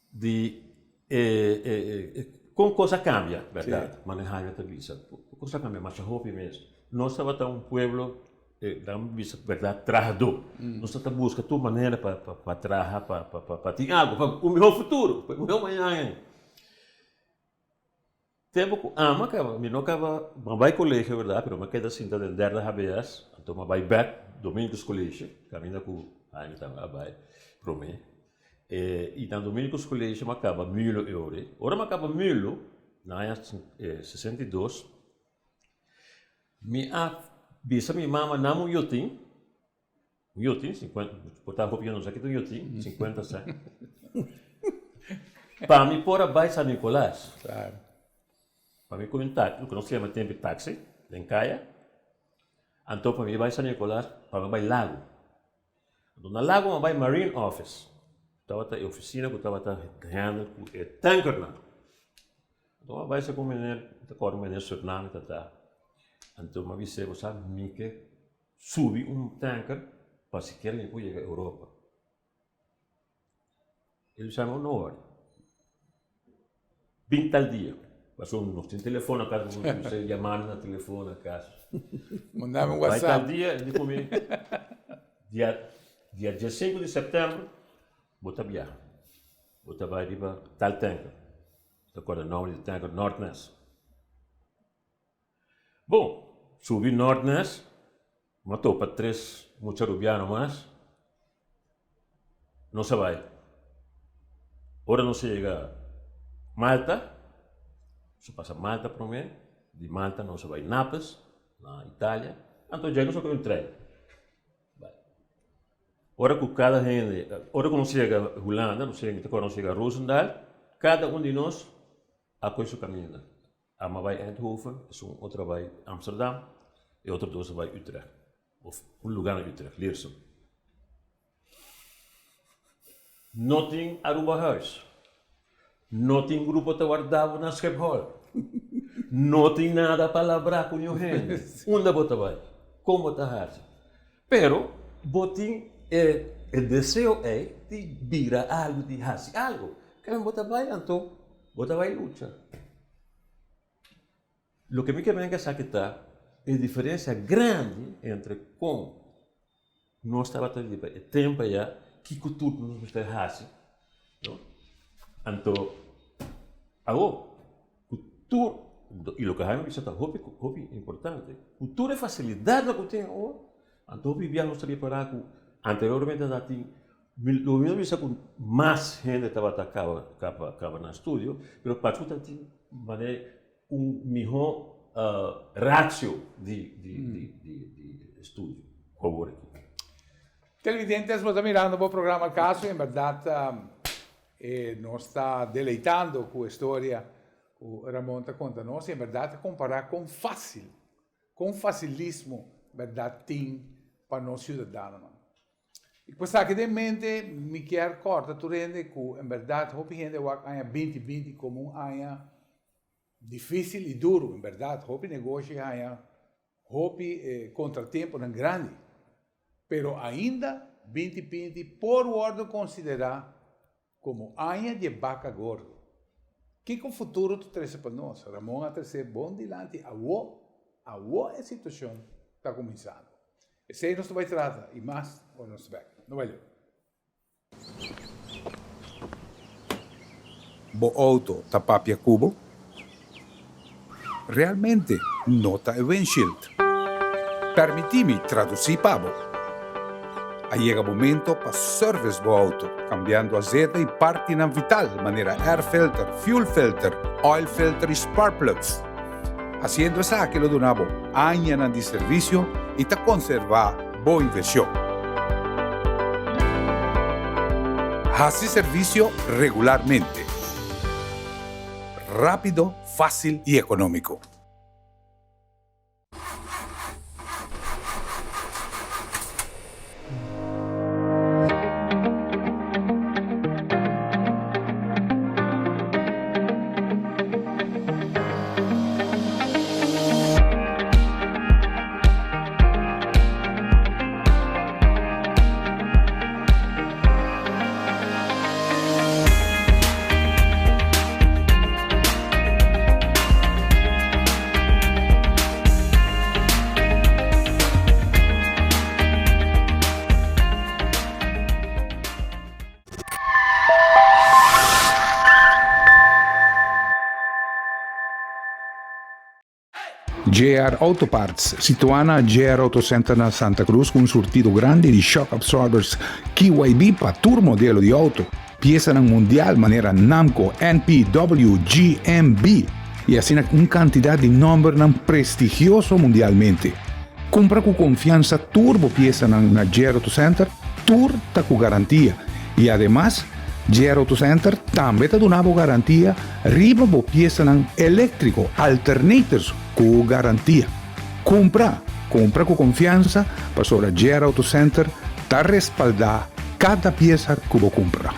di e, e, e, kon kos a kambia, bèrdat? Mane Jaime ta bisa, kos a kambia masha hopi mes. Nos tabata un pueblo, laga mi bisa bèrdat, trahadó. Nos tabata buska tur manera pa, pa, pa traha, pa, pa, pa, pa tin algu, pa un mihó futuro, pa un mihó mañana. Tempu ku ama kaba, mi no kaba, mi a bai kolegio berdad, pero mi a keda sinta den derde HBS, anto mi a bai bek Dominicus College, kaminda ku Jaime tambe a bai prome. I na Dominicus College mi a kaba Mulo e ora ei. Ora mi a kaba Mulo, na aña 62, mi a bisa mi mama nan un yotin, Un yotin, sinkuenta, por ta hopi yo no sa kita un yotin, sinkuenta sèn. Pa mi por a bai San Nicolas. Claro. Pa mi kohe un taxi, loke nos ta yama tempu taxi, den kaya. Anto pa mi bai San Nicolas, pa mi bai Lago. Anto na Lago mi a bai Marine Office. Tabata e ofisina ku tabata handle ku e tankernan. Anto mi a bai sa ku meneer, mi ta kòrda meneer Surnami ta ta. Anto mi a bis'é, bo sa mi ke Subi un tanker pa sikiera mi por yega Europa. El bisa mi, no worry. Bin tal dia. Pasobra nos tin telefon na kas, bo mester yama mi na telefon na kas. Manda mi un WhatsApp. Bai tal dia, el di ku mi, dia dia diesinku di sèptèmber bo ta biaha. Bo ta bai riba tal tanker. Ta kòrda nòmber di tanker, Nordnes. Bon, subi Nordnes, mi a topa tres mucha rubiano mas, nos a bai. Ora nos a yega Malta, nos a pasa Malta prome, di Malta nos a bai Naples, na Italia, anto djai nos a kohe un trein bai. Ora ku kada hende, ora ku nos yega Hulanda, nos yega, mi ta kòrda nos yega Roosendaal, kada un di nos a kohe su kaminda. Ama bai Eindhoven, esun otro a bai Amsterdam, e otro dos a bai Utrecht, of un lugar na Utrecht, Leersum. No tin Arubahuis, no tin grupo ta warda bo na Schiphol, no tin nada palabrá ku niun hende. Unda bo ta bai? Kon bo ta hasi? Pero bo tin e e deseo ei di bira algu, di hasi algu. Kende bo ta bai anto bo ta bai lucha. Loke mi ke brinka esaki ta e diferensia grandi entre kon nos tabata biba e tempu aya, kiko tur nos mester hasi, no? Anto awor ku tur, i loke Jaime bisa ta hopi hopi importante, ku tur e fasilidatnan ku tin awor, anto hopi bia nos ta repará ku anteriormente tabatin Lo mi no bisa ku mas hende tabata kaba kaba kaba nan studio, pero pasobra ku tabatin manera un mihó ratio di di di di di estudio ku awor aki. Televidentes, bo ta mirando bo programa Al Caso, en berdad nos ta deleitando ku e storia ku Ramon ta konta nos, i en berdad ta kompara kon fásil, kon fasilismo berdad tin pa nos siudadanonan. I ku esaki den mente, mi kier kòrda tur hende ku en bèrdat hopi hende wak aña binti binti komo un aña difísil i duru. En bèrdat hopi negoshi haña hopi kontratemponan grandi. Pero ainda 2020 por wòrdu konsiderá komo aña di e baka gordo. Kiko futuro ta trese pa nos? Ramon a tres'é bon dilanti awó, awó e situashon ta kuminsando. Esei nos ta bai trata i mas ora nos ta bèk. No bai leu. Bo auto ta papia ku bo? Realmente no ta e windshield. Permití mi tradusí pa bo. A yega momento pa service bo auto, cambiando azeta y partinan vital manera air filter, fuel filter, oil filter y spark plugs. Haciendo esaki lo duna bo añanan di servicio y ta conserva bo inversion. Haci servicio regularmente. Rápido, fácil y económico. JR Auto Parts, situá na JR Auto Center na Santa Cruz ku un surtido grandi di shock absorbers KYB pa tur modelo di auto, piesanan mundial manera Namco, NP, W, G, M, B i asina un kantidat di nòmbernan prestigioso mundialmente. Kumpra ku konfiansa tur bo piesanan na JR Auto Center, tur ta ku garantia i ademas JR Auto Center tambe ta duna bo garantia riba bo piesanan eléktriko, alternators ku garantia. Kumpra, kumpra ku konfiansa pasobra JR Auto Center ta respaldá kada piesa ku bo kumpra.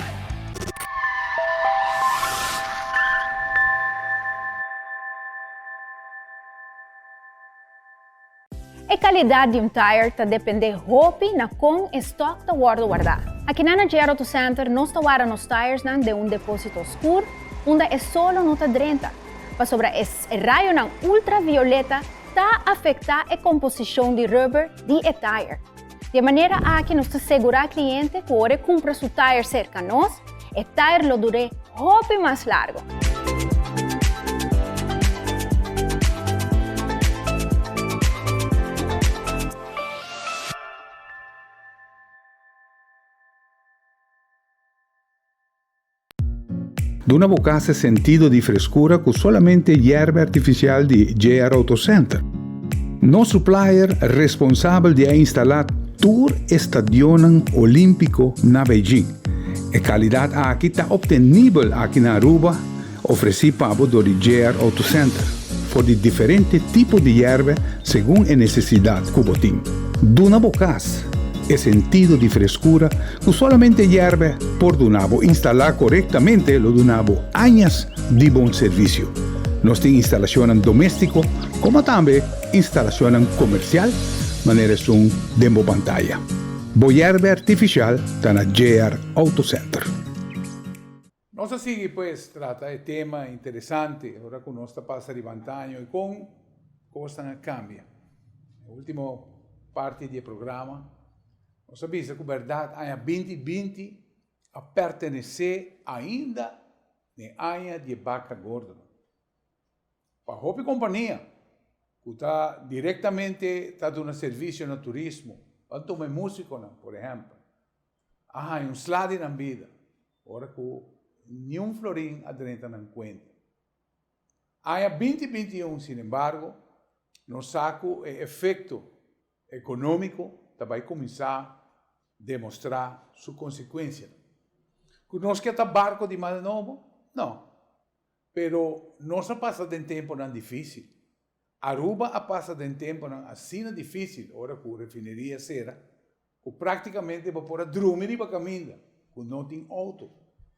E kalidat di un tire ta dependé hopi na kon e stòk ta wòrdu wardá. Akinan na JR Auto Center nos ta warda nos tiresnan den un depósito skur unda e solo no ta drenta, pasobra e rayonan ultravioleta ta afektá e komposishon di rubber di e tire. Di e manera aki nos ta segurá kliente ku ora e kumpra su tire serka nos, e tire lo dur'é hopi mas largu. Duna bo kas e sentido di freskura ku solamente yerba artifisial di JR Auto Center. Nos supplier responsabel di a instalá tur e stadionnan olímpiko na Beijing. E kalidat aki ta optenibel aki na Aruba, ofresí pa bo dor di JR Auto Center, for di diferente tipo di yerba segun e nesesidat ku bo tin. Duna bo kas e sentido di freskura Ku solamente yerbe por duna bo instalá korektamente lo duna bo añas di bon servisio. Nos tin instalashonnan doméstiko komo tambe instalashonnan komersial manera esun den bo pantaya. Bo yerbe artifisial ta na JR Auto Center. Nos a sigui pues trata e tema interesante ora ku nos ta pasa riba antaño i kon kosnan a kambia. E ultimo parti di e programa nos a bisa ku bèrdat aña 2020 a pertenesé ainda n'e aña di e baka gordonan. Pa hopi kompania ku ta direktamente ta duna servisio na turismo, ban tuma e músikonan por ehèmpel, a haña un sla di nan bida ora ku niun florin a drenta nan kuenta. Aña 2021, sinembargo, nos sa ku e efekto ekonómiko ta bai kuminsá demostrá su konsekuensianan. Ku nos ke ta barko di mal nobo? No. Pero nos a pasa den temponan difísil. Aruba a pasa den temponan asina difísil ora ku refineria sera ku práktikamente bo por a drumi riba kaminda ku no tin outo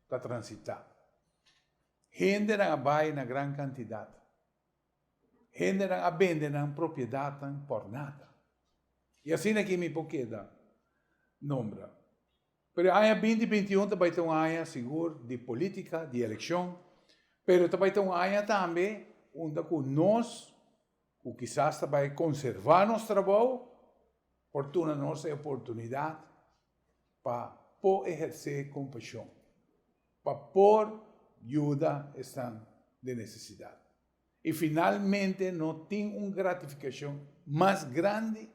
ta transitá. Hendenan a bai na gran kantidat. Hendenan a bende nan propiedatnan por nada. I asina aki mi por keda. nombra. Pero e aña 2021 ta bai ta un aña sigur di politica, di eleccion, pero ta bai ta un aña tambe unda cu nos, cu kisas ta bai conserva nos trabou, por tuna nos e oportunidad pa por eherce compasion, pa por yuda esnan den necesidad. Y finalmente no tin un gratificacion mas grandi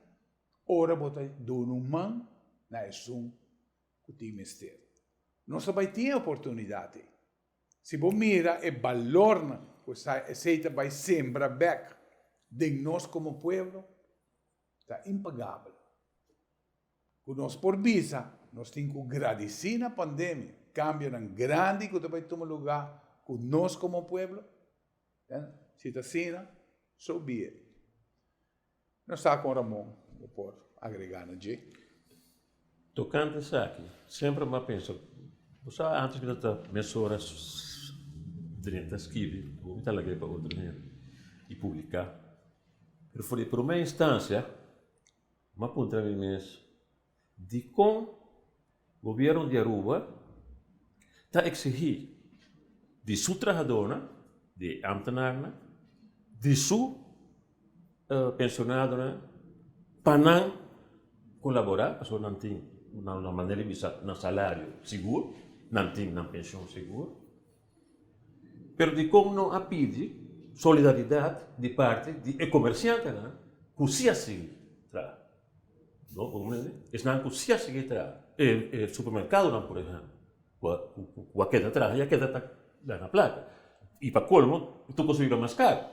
ora bo ta duna un man na esun cu tin mester. Nos ta bay tin e oportunidad ey. Si bo mira e balornan cu esey ta bay sembra bek den nos como pueblo, ta impagabel. Ku nos por bisa, nos tin ku gradisí na pandemia, kambionan grandi ku ta bai tuma lugá ku nos komo pueblo. Si ta asina, so be it. Nos sa kon Ramon bo por agregá na dje. Tokante esaki, semper mi a pensa, bo sa antes mi ta ta mesora drenta skibi, awor mi ta lag'é pa otro hende i publiká. Pero for di promé instansia, M'a puntra mi mes, dikon gobierno di Aruba ta eksihí di su trahadónan, di e ámtenarnan, di su pensionadonan pa nan kolaborá, pasobra nan tin nan manera di bisa nan salario sigur, nan tin nan penshon sigur. Pero dikon no a pidi solidaridat di parti di e komersiantenan ku si a sigui traha? No, bo comprende? Esnan ku si a sigui traha, e supermerkadonan por ehèmpel, ku a keda traha i a keda ta gana plaka. I pa kolmo tur kos a bira mas karu.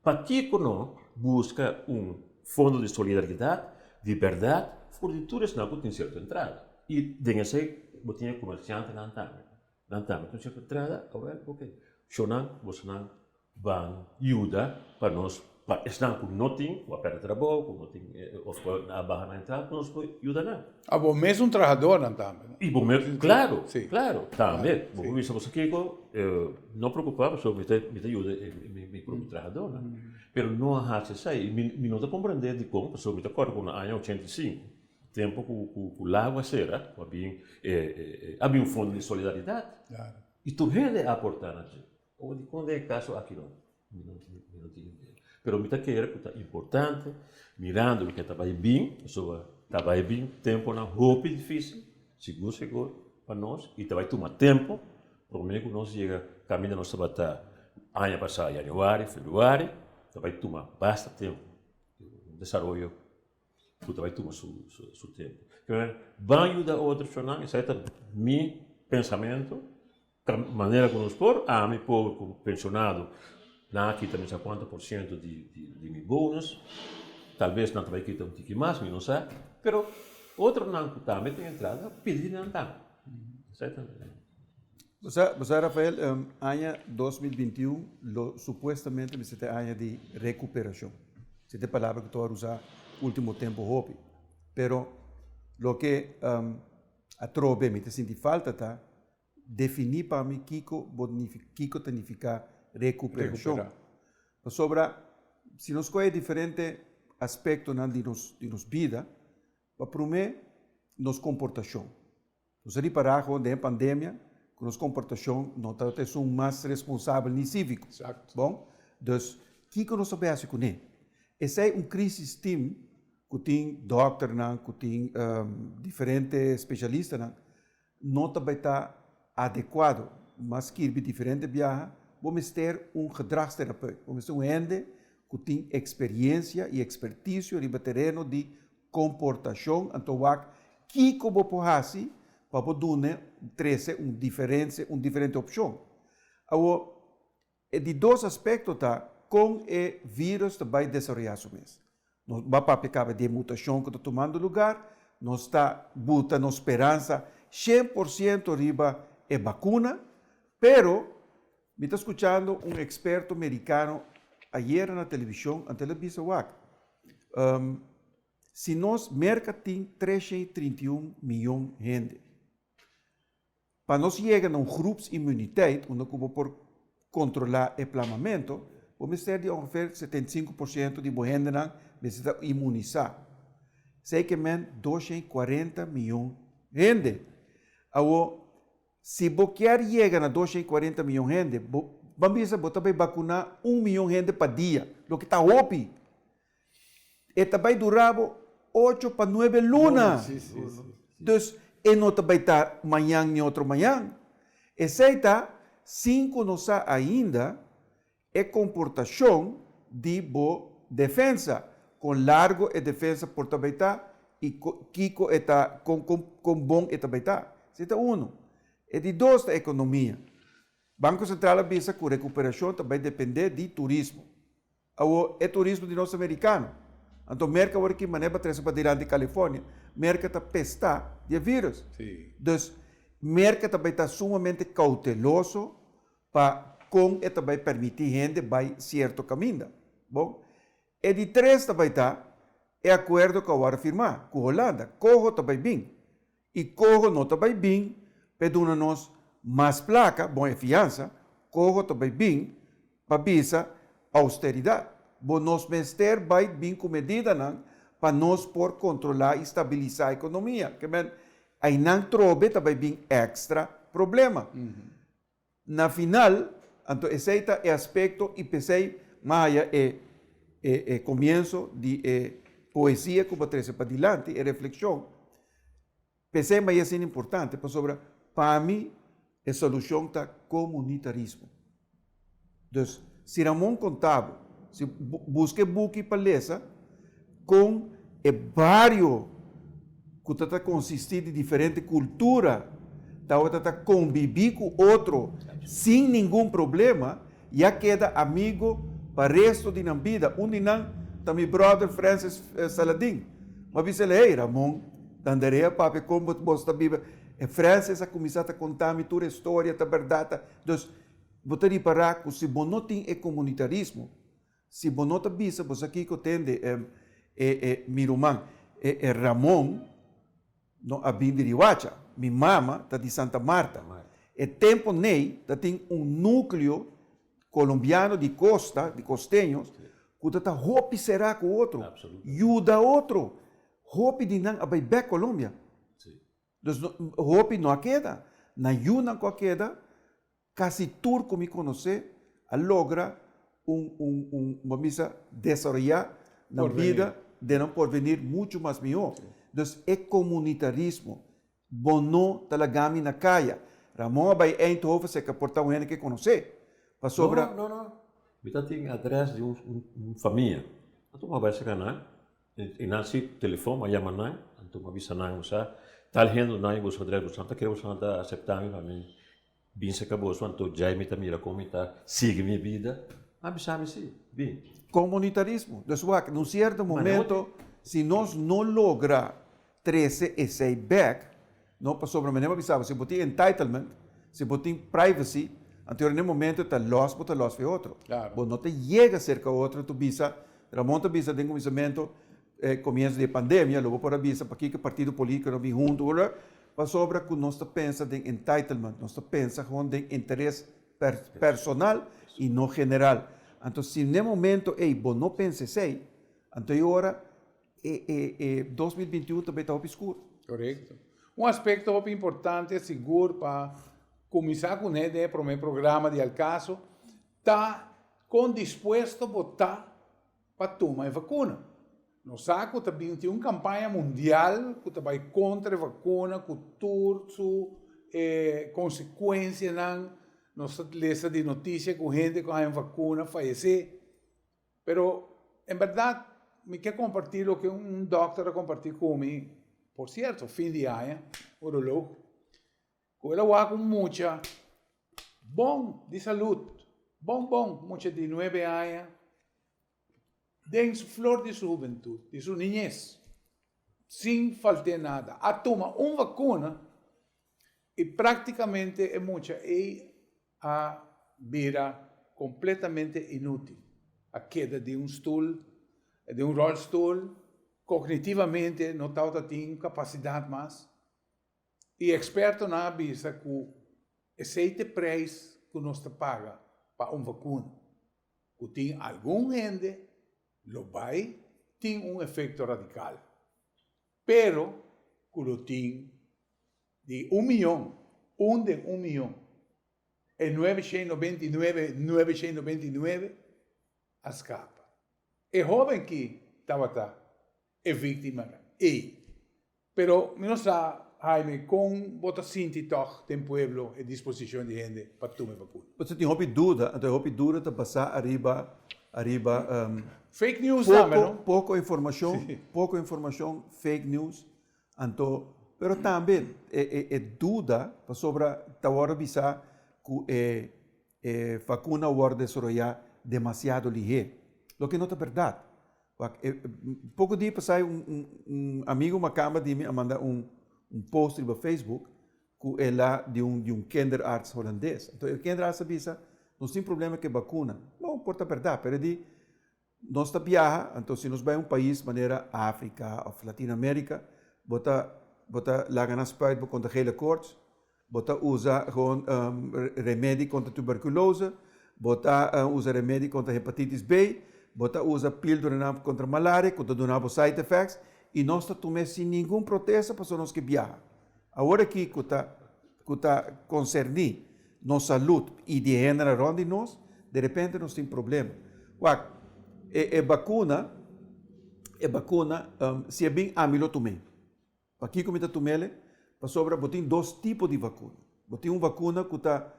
Pakiko no buska un fondo di solidaridat di bèrdat for di tur esnan ku tin sierto entrada? I den esei bo tin e komersiantenan tambe. Nan tambe tin sierto entrada, awèl oke, shownan bosonan ban yuda pa nos, pa esnan ku no tin, ku a pèrdè trabou, ku no tin òf ku a baha nan entrada, ku nos por yuda nan. A bo mesun trahadornan tambe, no? I bo mes, klaro, klaro, tambe. Bo por bisa boso kiko, no preocupa pasobra mi ta mi ta yuda e mi propio trahadornan. Pero no a haci esai. I mi mi no ta comprende dikon, pasobra mi ta acorda ku na aña 85, tempo ku ku ku lago a sera, ku a bin e a bin un fondo di solidaridad. I tur hende a aporta na dje. Awor dikon den e kaso aki no? Mi no mi no tin idea. Pero mi ta kere ku ta importante mirando loke ta bai bin, pasobra ta bai bin temponan hopi difisil, sigur sigur pa nos, i ta bai tuma tempo prome ku nos yega kaminda nos tabata aña pasá januari, februari, ta bai tuma basta tempo, un desaroyo ku ta bai tuma su su tempo. Ban yuda otronan, esei ta mi pensamentu. Ta manera ku nos por, ami por ku penshonado nan a kita mi sa kuantu por siento di di mi bonus, talbes nan ta bai kita un tiki mas, mi no sa, pero otronan ku tambe tin entrada pidi nan tambe. Esei ta. Bo sa, bo sa Rafael, aña 2021 lo supuestamente mester ta e aña di rekuperashon. Esei ta e palabra ku ta wòrdu usá último tempu hopi. Pero loke atrobe mi ta sinti falta ta Definí pa mi kiko bo kiko ta nifiká rekuperashon. Pasobra si nos kohe diferente aspektonan di nos di nos bida, pa promé nos komportashon. Nos a ripará ku den e pandemia ku nos komportashon no tabata esun mas responsabel ni síviko. Bon, dus kiko nos ta bai hasi kuné? Esei un crisis team ku tin dòkternan, ku tin diferente spesialistanan no ta bai ta adekuado. Mas skirbi diferente biaha, bo mester un gedragstherapeut, bo mester un hende ku tin eksperiencia i ekspertisio riba tereno di komportashon, anto wak kiko bo por hasi pa bo duna trese un diferensia, un diferente opshon. Awor, E di dos aspekto ta kon e vírus ta bai desaroyá su mes. Nos ba papia kaba di e mutashon ku ta tumando lugar, nos ta buta nos speransa 100% riba e bakuna, pero mi ta skuchando un eksperto merikano ayera na televishon, anto el a bisa wak, si nos Merka tin 331 miyon hende, Pa nos yega na un groepsimmuniteit, unda ku bo por kontrolá e plamamentu, bo mester di ongeveer 75% di bo hendenan mester ta imunisá. Esei ke men 240 mion hende. Awo, si bo kier yega na 240 mion hende, bo ban bisa bo ta bai bakuná un mion hende pa dia, loke ta hopi. E ta bai dura bo ocho pa nuebe luna. Dus e no ta bai ta mañan ni otro mañan. Esei ta sin ku nos sa ainda e komportashon di bo defensa, kon largo e defensa por ta bai ta i kiko e ta, kon kon bon e ta bai ta. Esei ta unu. E di dos ta ekonomia. Banko Sentral a bisa ku rekuperashon ta bai dependé di turismo. Awor e turismo di nos americano. Anto Merca awor ki manera pa trece pa dilanti California. Merca ta pesta di e virus. Dus Merca ta bay ta sumamente cauteloso pa con e ta bay permiti hende bay cierto caminda. Bon. E di tres ta bay ta e acuerdo cu awor a firma cu Holanda. Coho ta bay bin. I koho no ta bai bin p'e duna nos mas plaka, bon e fiansa, koho ta bai bin pa bisa austeridat. Bo nos mester bai bin ku medidanan pa nos por kontrolá i stabilisá ekonomia. Ke men, einan trobe ta bai bin èkstra problema. Na final, anto esei ta e aspekto i p'esei m'a haya e e e komienso di e poesia ku bo a trese padilanti, e reflekshon. P'esei m'a haya importante pasobra pa mi e solushon ta komunitarismo. Dus, si Ramon konta bo, si buska e buki pa lesa kon e bario ku ta ta konsistí di diferente kultura tabata ta konbibí ku otro sin ningun problema i a keda amigo pa resto di nan bida. Un di nan ta mi bròder Francis Saladin. Mi a bisa el, Hey, Ramon, Dandaré a papia kon bo ta biba. E Francis a kuminsá ta konta mi tur e storia, ta bèrdat, ta. Dus, bo ta ripará ku si bo no tin e komunitarismo, si bo no ta bisa bo sa kiko tende e e mi ruman e e Ramon no a bin di Riwacha, mi mama ta di Santa Marta. E tempo nei ta tin un nukleo kolombiano di kosta, di kosteños, ku ta ta hopi será ku otro, yuda otro. Hopi di nan a bai bèk Colombia. Dus hopi no a keda. Na yunan ku a keda, kasi tur ku mi konosé a logra un un un bo bisa desaroyá nan bida den nan porvenir muchu mas mihó. Dus e komunitarismo, bo no ta laga mi na kaya. Ramon a bai Eindhoven seka por ta un hende ke konosé. Pasobra. No, no, no. Mi ta tin adrès di un un famia. Anto mi a bai seka nan. I nan si telefon, mi a yama nan, anto mi a bisa nan, bo sa, tal hende nan i boso adres, boso nan ta kere boso nan ta asepta mi pa mi bin serka boso, anto djai mi ta mira kon mi ta sigui mi bida. Nan a bisa mi si, bin. Komunitarismo. Dus wak, na un sierto momento, si nos no logra trese esei bek, no, pasobra manera mi a bisa bo, si bo tin entitlement, si bo tin privacy, anto na e momento ta los bo ta los for e otro. Bo no ta yega serka otro tu bisa, Ramon ta bisa den kuminsamentu, e komienso di e pandemia, lo bo por a bisa pakiko e partido politiko no bin huntu, pasobra ku nos ta pensa den entitlement, nos ta pensa gewoon den interes personal i no general. Anto si na e momento ei bo no pensa esei, anto e ora E e e 2021 ta bay ta hopi skur. Korekto. Un aspekto hopi importante sigur pa kuminsá kuné den e promé programa di Al Caso ta kon dispuesto bo ta pa tuma e vakuna. Nos sa ku ta bin tin un kampaña mundial ku ta bai kontra e vakuna ku tur su e konsekuensianan. Nos ta lesa di notisia ku hende ku haña vakuna fayesé. Pero en berdad mi ke comparti loke un dokter a comparti cu mi, por cierto fin di aña, uroloog, cu el a wak un mucha bon di salud, bon bon, mucha di nuebe aña, den su flor di su hubentud, di su niñez, sin falt'é nada, a tuma un vacuna y practicamente e mucha ey a bira completamente inutil, a keda den un stoel, den un rolstoel, cognitivamente no tabata tin capacidad mas y expertonan a bisa cu esey ta e prijs cu nos ta paga pa un vacuna, cu tin algun hende lo bay tin un efecto radical. Pero ku lo tin di un miyon, un den un miyon, e 999, 999 a skapa. E hóben ki tabata e víktimanan ei. Pero mi no sa, Jaime, kon bo ta sinti tòg den pueblo e disposishon di hende pa tuma e vakuna? Bo ta tin hopi duda, anto e hopi duda ta basá ariba ariba Fake news tambe, no? poko informashon, poko informashon, fake news, anto pero tambe e e e duda pasobra ta wòrdu bisá ku e e vakuna a wòrdu desaroyá demasiado lihé, loke no ta bèrdat. Wak, e poko dia pasá un un un amigu makamba di mi a manda un un post riba Facebook ku el a di un di un kinderarts holandes. Anto e kinderarts a bisa, nos tin problema ku e bakuna. Bon, por ta bèrdat, pero e di, nos ta biaha, anto si nos bai un pais manera Afrika òf Latinoamerika, bo ta bo ta laga nan spuit bo kontra gele koorts, Bo ta usa gewoon remedi kontra tuberkulose, bo ta usa remedi kontra hepatitis B, bo ta usa píldoranan kontra malaria ku ta duna bo side effects i nos ta tum'é sin ningun protesta pasobra nos ke biaha. Awor aki ku ta ku ta konserní nos salud i di e hendenan rònt di nos, derepente nos tin problema. Wak, e e bakuna e bakuna si e bin ami lo tum'é. Pakiko mi ta tum'el? Pasobra bo tin dos tipo di vakuna. Bo tin un vakuna ku ta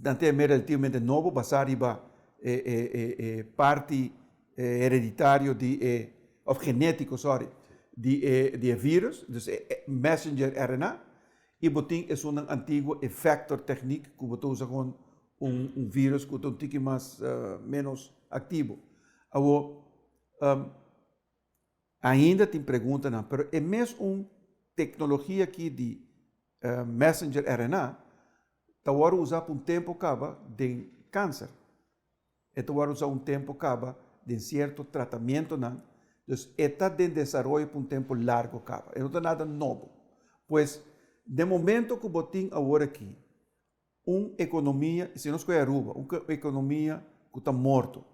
nan ta yam'é relativamente nobo basá riba e e e parti hereditario di e òf genétiko sòri di e di e vírus, dus e messenger RNA, i bo tin esunnan antiguo e vector techniek ku bo ta usa kon un un vírus ku ta un tiki mas ménos aktivo. Awor Ainda tin preguntanan, pero e mes un tecnologia aki di messenger RNA ta wòrdu usá pa un tempu kaba den kanser. E ta wòrdu usá un tempu kaba den sierto tratamientonan, dus e ta den desaroyo pa un tempu largu kaba. E no ta nada nobo. Pues, den momento ku bo tin awor aki un ekonomia, si nos kohe Aruba, un ekonomia ku ta morto,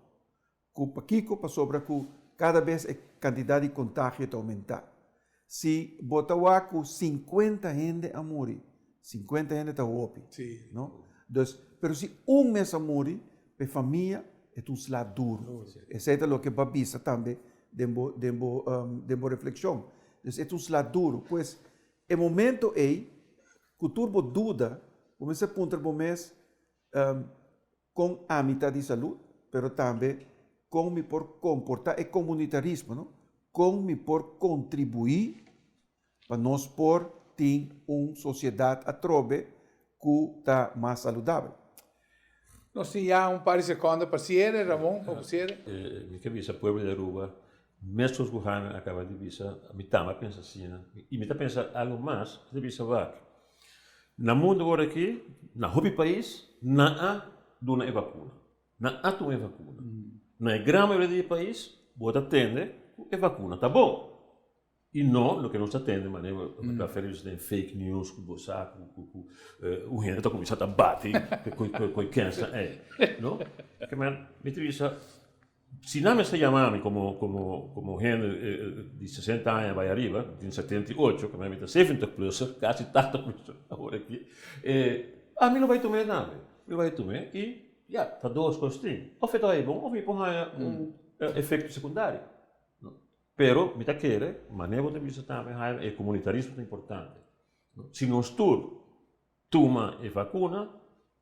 Ku pakiko? Pasobra ku kada bes e kantidat di kontagio ta oumentá. Si bo ta wak ku sinkuenta hende a muri, sinkuenta hende ta hopi, no? Dus, pero si un mes a muri, pa e famia e ta un sla duru. Esei ta loke bo a bisa tambe den bo den bo den bo reflekshon. Dus e ta un sla duru. Pues e momento ei ku tur bo duda, bo mester puntra bo mes, Kon ami ta di salud, pero tambe kon mi por komportá e komunitarismo, no? Kon mi por kontribuí pa nos por tin un sosiedat atrobe ku ta mas saludabel. Nos tin ya un par di sekondo pa siere, Ramon, pa bo siere. Mi ke bisa pueblo di Aruba, meskos ku Jaime a kaba di bisa, mi tambe a pensa asina, i mi ta pensa algu mas, mi ta bisa wak, Na mundu ora aki, na hopi pais, nan a duna e vakuna. Nan a tuma e vakuna. Na e gran mayoria di e pais, bo ta tende ku e vakuna ta bon. I no loke nos ta tende manera bo ta referí den fake news ku bo sa ku ku ku un hende ta kuminsá ta bati ku ku e kènsa ei, no? Ke men mi ta bisa. Si nan mester yama mi komo komo komo hende di sesenta aña bai ariba, tin 78, ku mi ta 70 plusser, kasi 80 plusser awor aki, ami lo bai tum'é tambe, mi lo bai tum'é i ya, ta dos kos tin, òf e ta bai bon òf mi por haña un efekto sekundario. Pero mi ta kere, manera bo ta bisa tambe Jaime, e komunitarismo ta importante. Si nos tur Tuma e vakuna,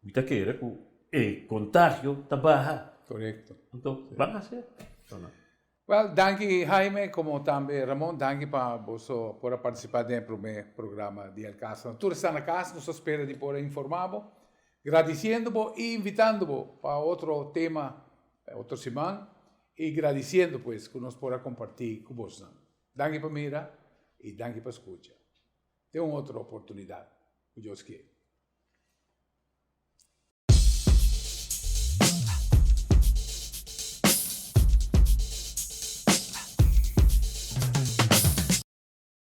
mi ta kere ku e kontagio ta baha. Korekto. Anto, ban hasi e. Wel, danki Jaime, komo tambe Ramon, danki pa boso por a partisipá den e promé programa di El Caso. Na tur esnan na kas, nos ta spera di por a informá bo, gradisiendo bo i invitando bo pa otro tema otro siman i gradisiendo pues ku nos por a kompartí ku bosnan. Danki pa mira i danki pa skucha. Den un otro oportunidad, cu Dios kier.